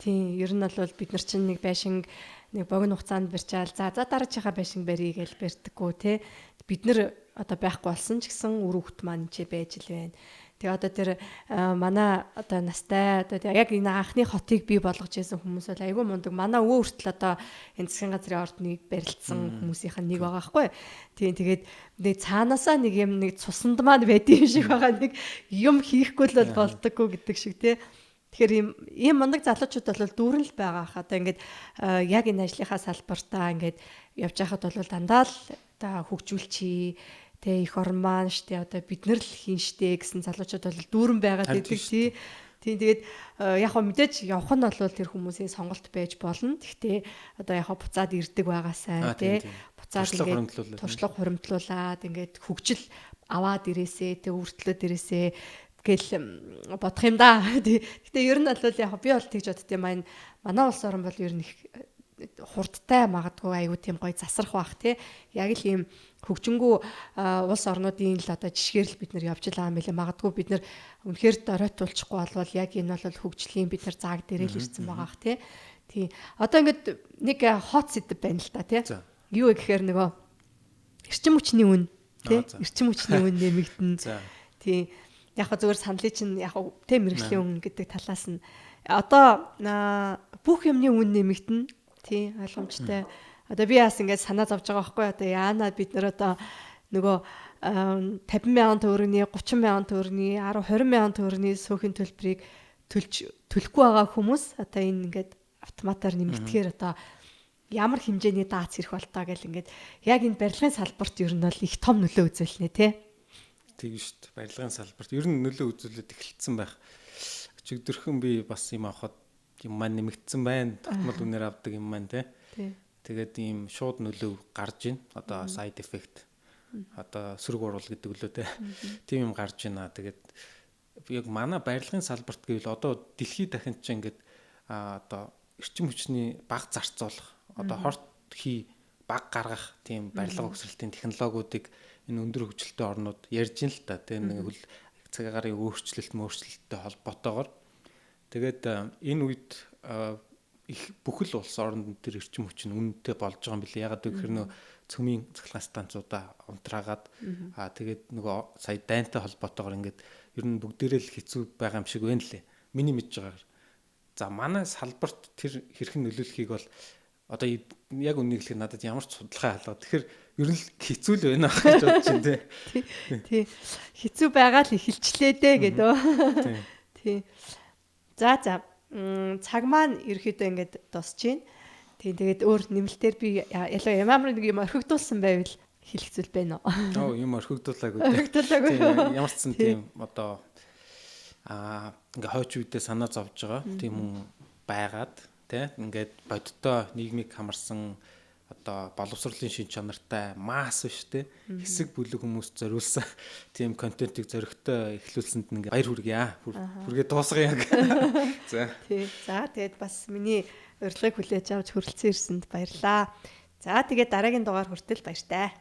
Тийм, ер нь бол бид нар чинь нэг байшин нэг богино хугацаанд барьчаал за дараачихаа байшин барья гэж барьдаггүй тий. Бид нар одоо байхгүй болсон ч гэсэн үр хөвгт маань ч байж л байна. Тэгээ одоо тэр манай одоо настай одоо яг энэ анхны хотыг бий болгож ирсэн хүмүүс бол айгүй мундаг. Манай өвөө хүртэл одоо энэ засгийн газрын ордныг барилцсан хүмүүсийнх нь нэг байгаа хгүй. Тийм, тэгээд нэг цаанаасаа нэг юм нэг цусанд маань байд юм шиг байгаа, нэг юм хийхгүй л болдоггүй гэдэг шиг тий. Тэгэхээр ийм мундаг залуучууд бол дүүрэн л байгаа хаа. Одоо ингээд яг энэ ажлынхаа салбартаа ингээд явж байхад бол дандаа л одоо хөгжүүлчихье. Тэ, их орн маань штэ, одоо бид нар л хийн штэ гэсэн залуучууд бол дүүрэн байгаад идэг тий. Тийм, тэгээд яг хөө мэдээж явах нь бол тэр хүмүүсийн сонголт байж болно. Гэхдээ одоо яг хөө буцаад ирдэг байгаасай тий. Буцаад ингээд туршлага хуримтлуулад ингээд хөгжил аваад ирээсээ, тэ, үртлөөд ирээсээ гэл бодох юм да. Гэхдээ ер нь бол яг би бол тэгж бодд юм аа. Манай улс орн бол ер нь их хурдтай, магадгүй аюу тийм гоё засрах бах тий. Яг л ийм хөгжингүү улс орнуудын л одоо жишгээр л бид нар явж байгаа юм билээ. Магадгүй бид нар үнэхээр доройтуулчихгүй болвол яг энэ бол хөгжлийн бид нар зааг дээрээ л ирсэн байгаа бах тий. Тий. Одоо ингээд нэг хот сэдв байна л та тий. Юу гэхээр нөгөө эрчим хүчний үн тий. Эрчим хүчний үн нэмэгдэн. Тий. Яг хаа зүгээр саналын чинь яг тэ мэрэгжлийн үн гэдэг талаас нь одоо бүх юмны үн нэмэгдэн. Тий, ойлгомжтой. Одоо би бас ингээд санаа зовж байгаа байхгүй, одоо яана бид нар одоо нөгөө 50 мянган төгрөгийн, 30 мянган төгрөгийн, 10 20 мянган төгрөгийн сүүхийн төлбөрийг төлж төлөхгүй байгаа хүмүүс одоо энэ ингээд автоматар нэмэгдэхээр одоо ямар хэмжээний даац ирэх бол таа гэл ингээд яг энэ барилгын салбарт ер нь бол их том нөлөө үзүүлнэ тий. Тийм шүү дээ. Барилгын салбарт ер нь нөлөө үзүүлээд эхэлсэн байх. Өчигдөрхөн би бас юм авахад юм маань нэмэгдсэн байна. Тогтмол үнээр авдаг юм маань тий. Тэгээд ийм шууд нөлөө гарч ийн. Одоо side effect. Одоо сөрөг уруул гэдэг лөө тий. Тийм юм гарч байна. Тэгээд яг манай барилгын салбарт гэвэл одоо дэлхийд дахин чинь ингээд одоо эрчим хүчний баг зарцуулах, одоо хорт хий баг гаргах тийм барилга өгсрэлтийн технологиудыг энэ өндөр хөгжилтэй орнууд ярьж ин л та тийм нэг хөл цаг агарын өөрчлөлттэй холбоотойгоор. Тэгээд энэ үед их бүхэл улс оронд тэр эрчим хүч нь үнэтэй болж байгаа юм билээ. Ягаад гэвэл нөө цөмийн цахилгаан станцуудаа унтраагаад тэгээд нөгөө сая дайнтай холбоотойгоор ингээд ер нь бүгдээрээ л хэцүү байгаа юм шиг байна лээ. Миний мэдж байгаагаар. За манай салбарт тэр хэрхэн нөлөөлөхийг бол одоо яг үннийг хэлэхэд надад ямар ч судалгаа халгаа. Тэгэхээр ер нь л хэцүү л байна гэж бодож байна тий. Тий. Хэцүү байгаа л эхэлчлээ дээ гэдэг. Тий. За цаг маань ерөөхдөө ингээд дуусч байна. Тийм, тэгээд өөр нэмэлтээр би ялаа ямар нэг юм орхигдуулсан байвал хэлэх зүйл байна уу? Оо, юм орхигдуулаагүй. Орхигдуулаагүй. Ямар ч сан тийм одоо ингээ хойч үедээ санаа зовж байгаа тийм хүн байгаад тий ингээд бодиттой нийгмийг хамарсан одоо боловсролын шин чанартай масс биш тий хэсэг бүлэг хүмүүс зориулсан тийм контентыг зоригтой эхлүүлсэнд ингээ баяр хүргье. Хүргээ дуусгая яг. За. Тий. За тэгээд бас миний урилгыг хүлээж авч хүрэлцэн ирсэнд баярлалаа. За тэгээд дараагийн дугаар хүртэл баяртай.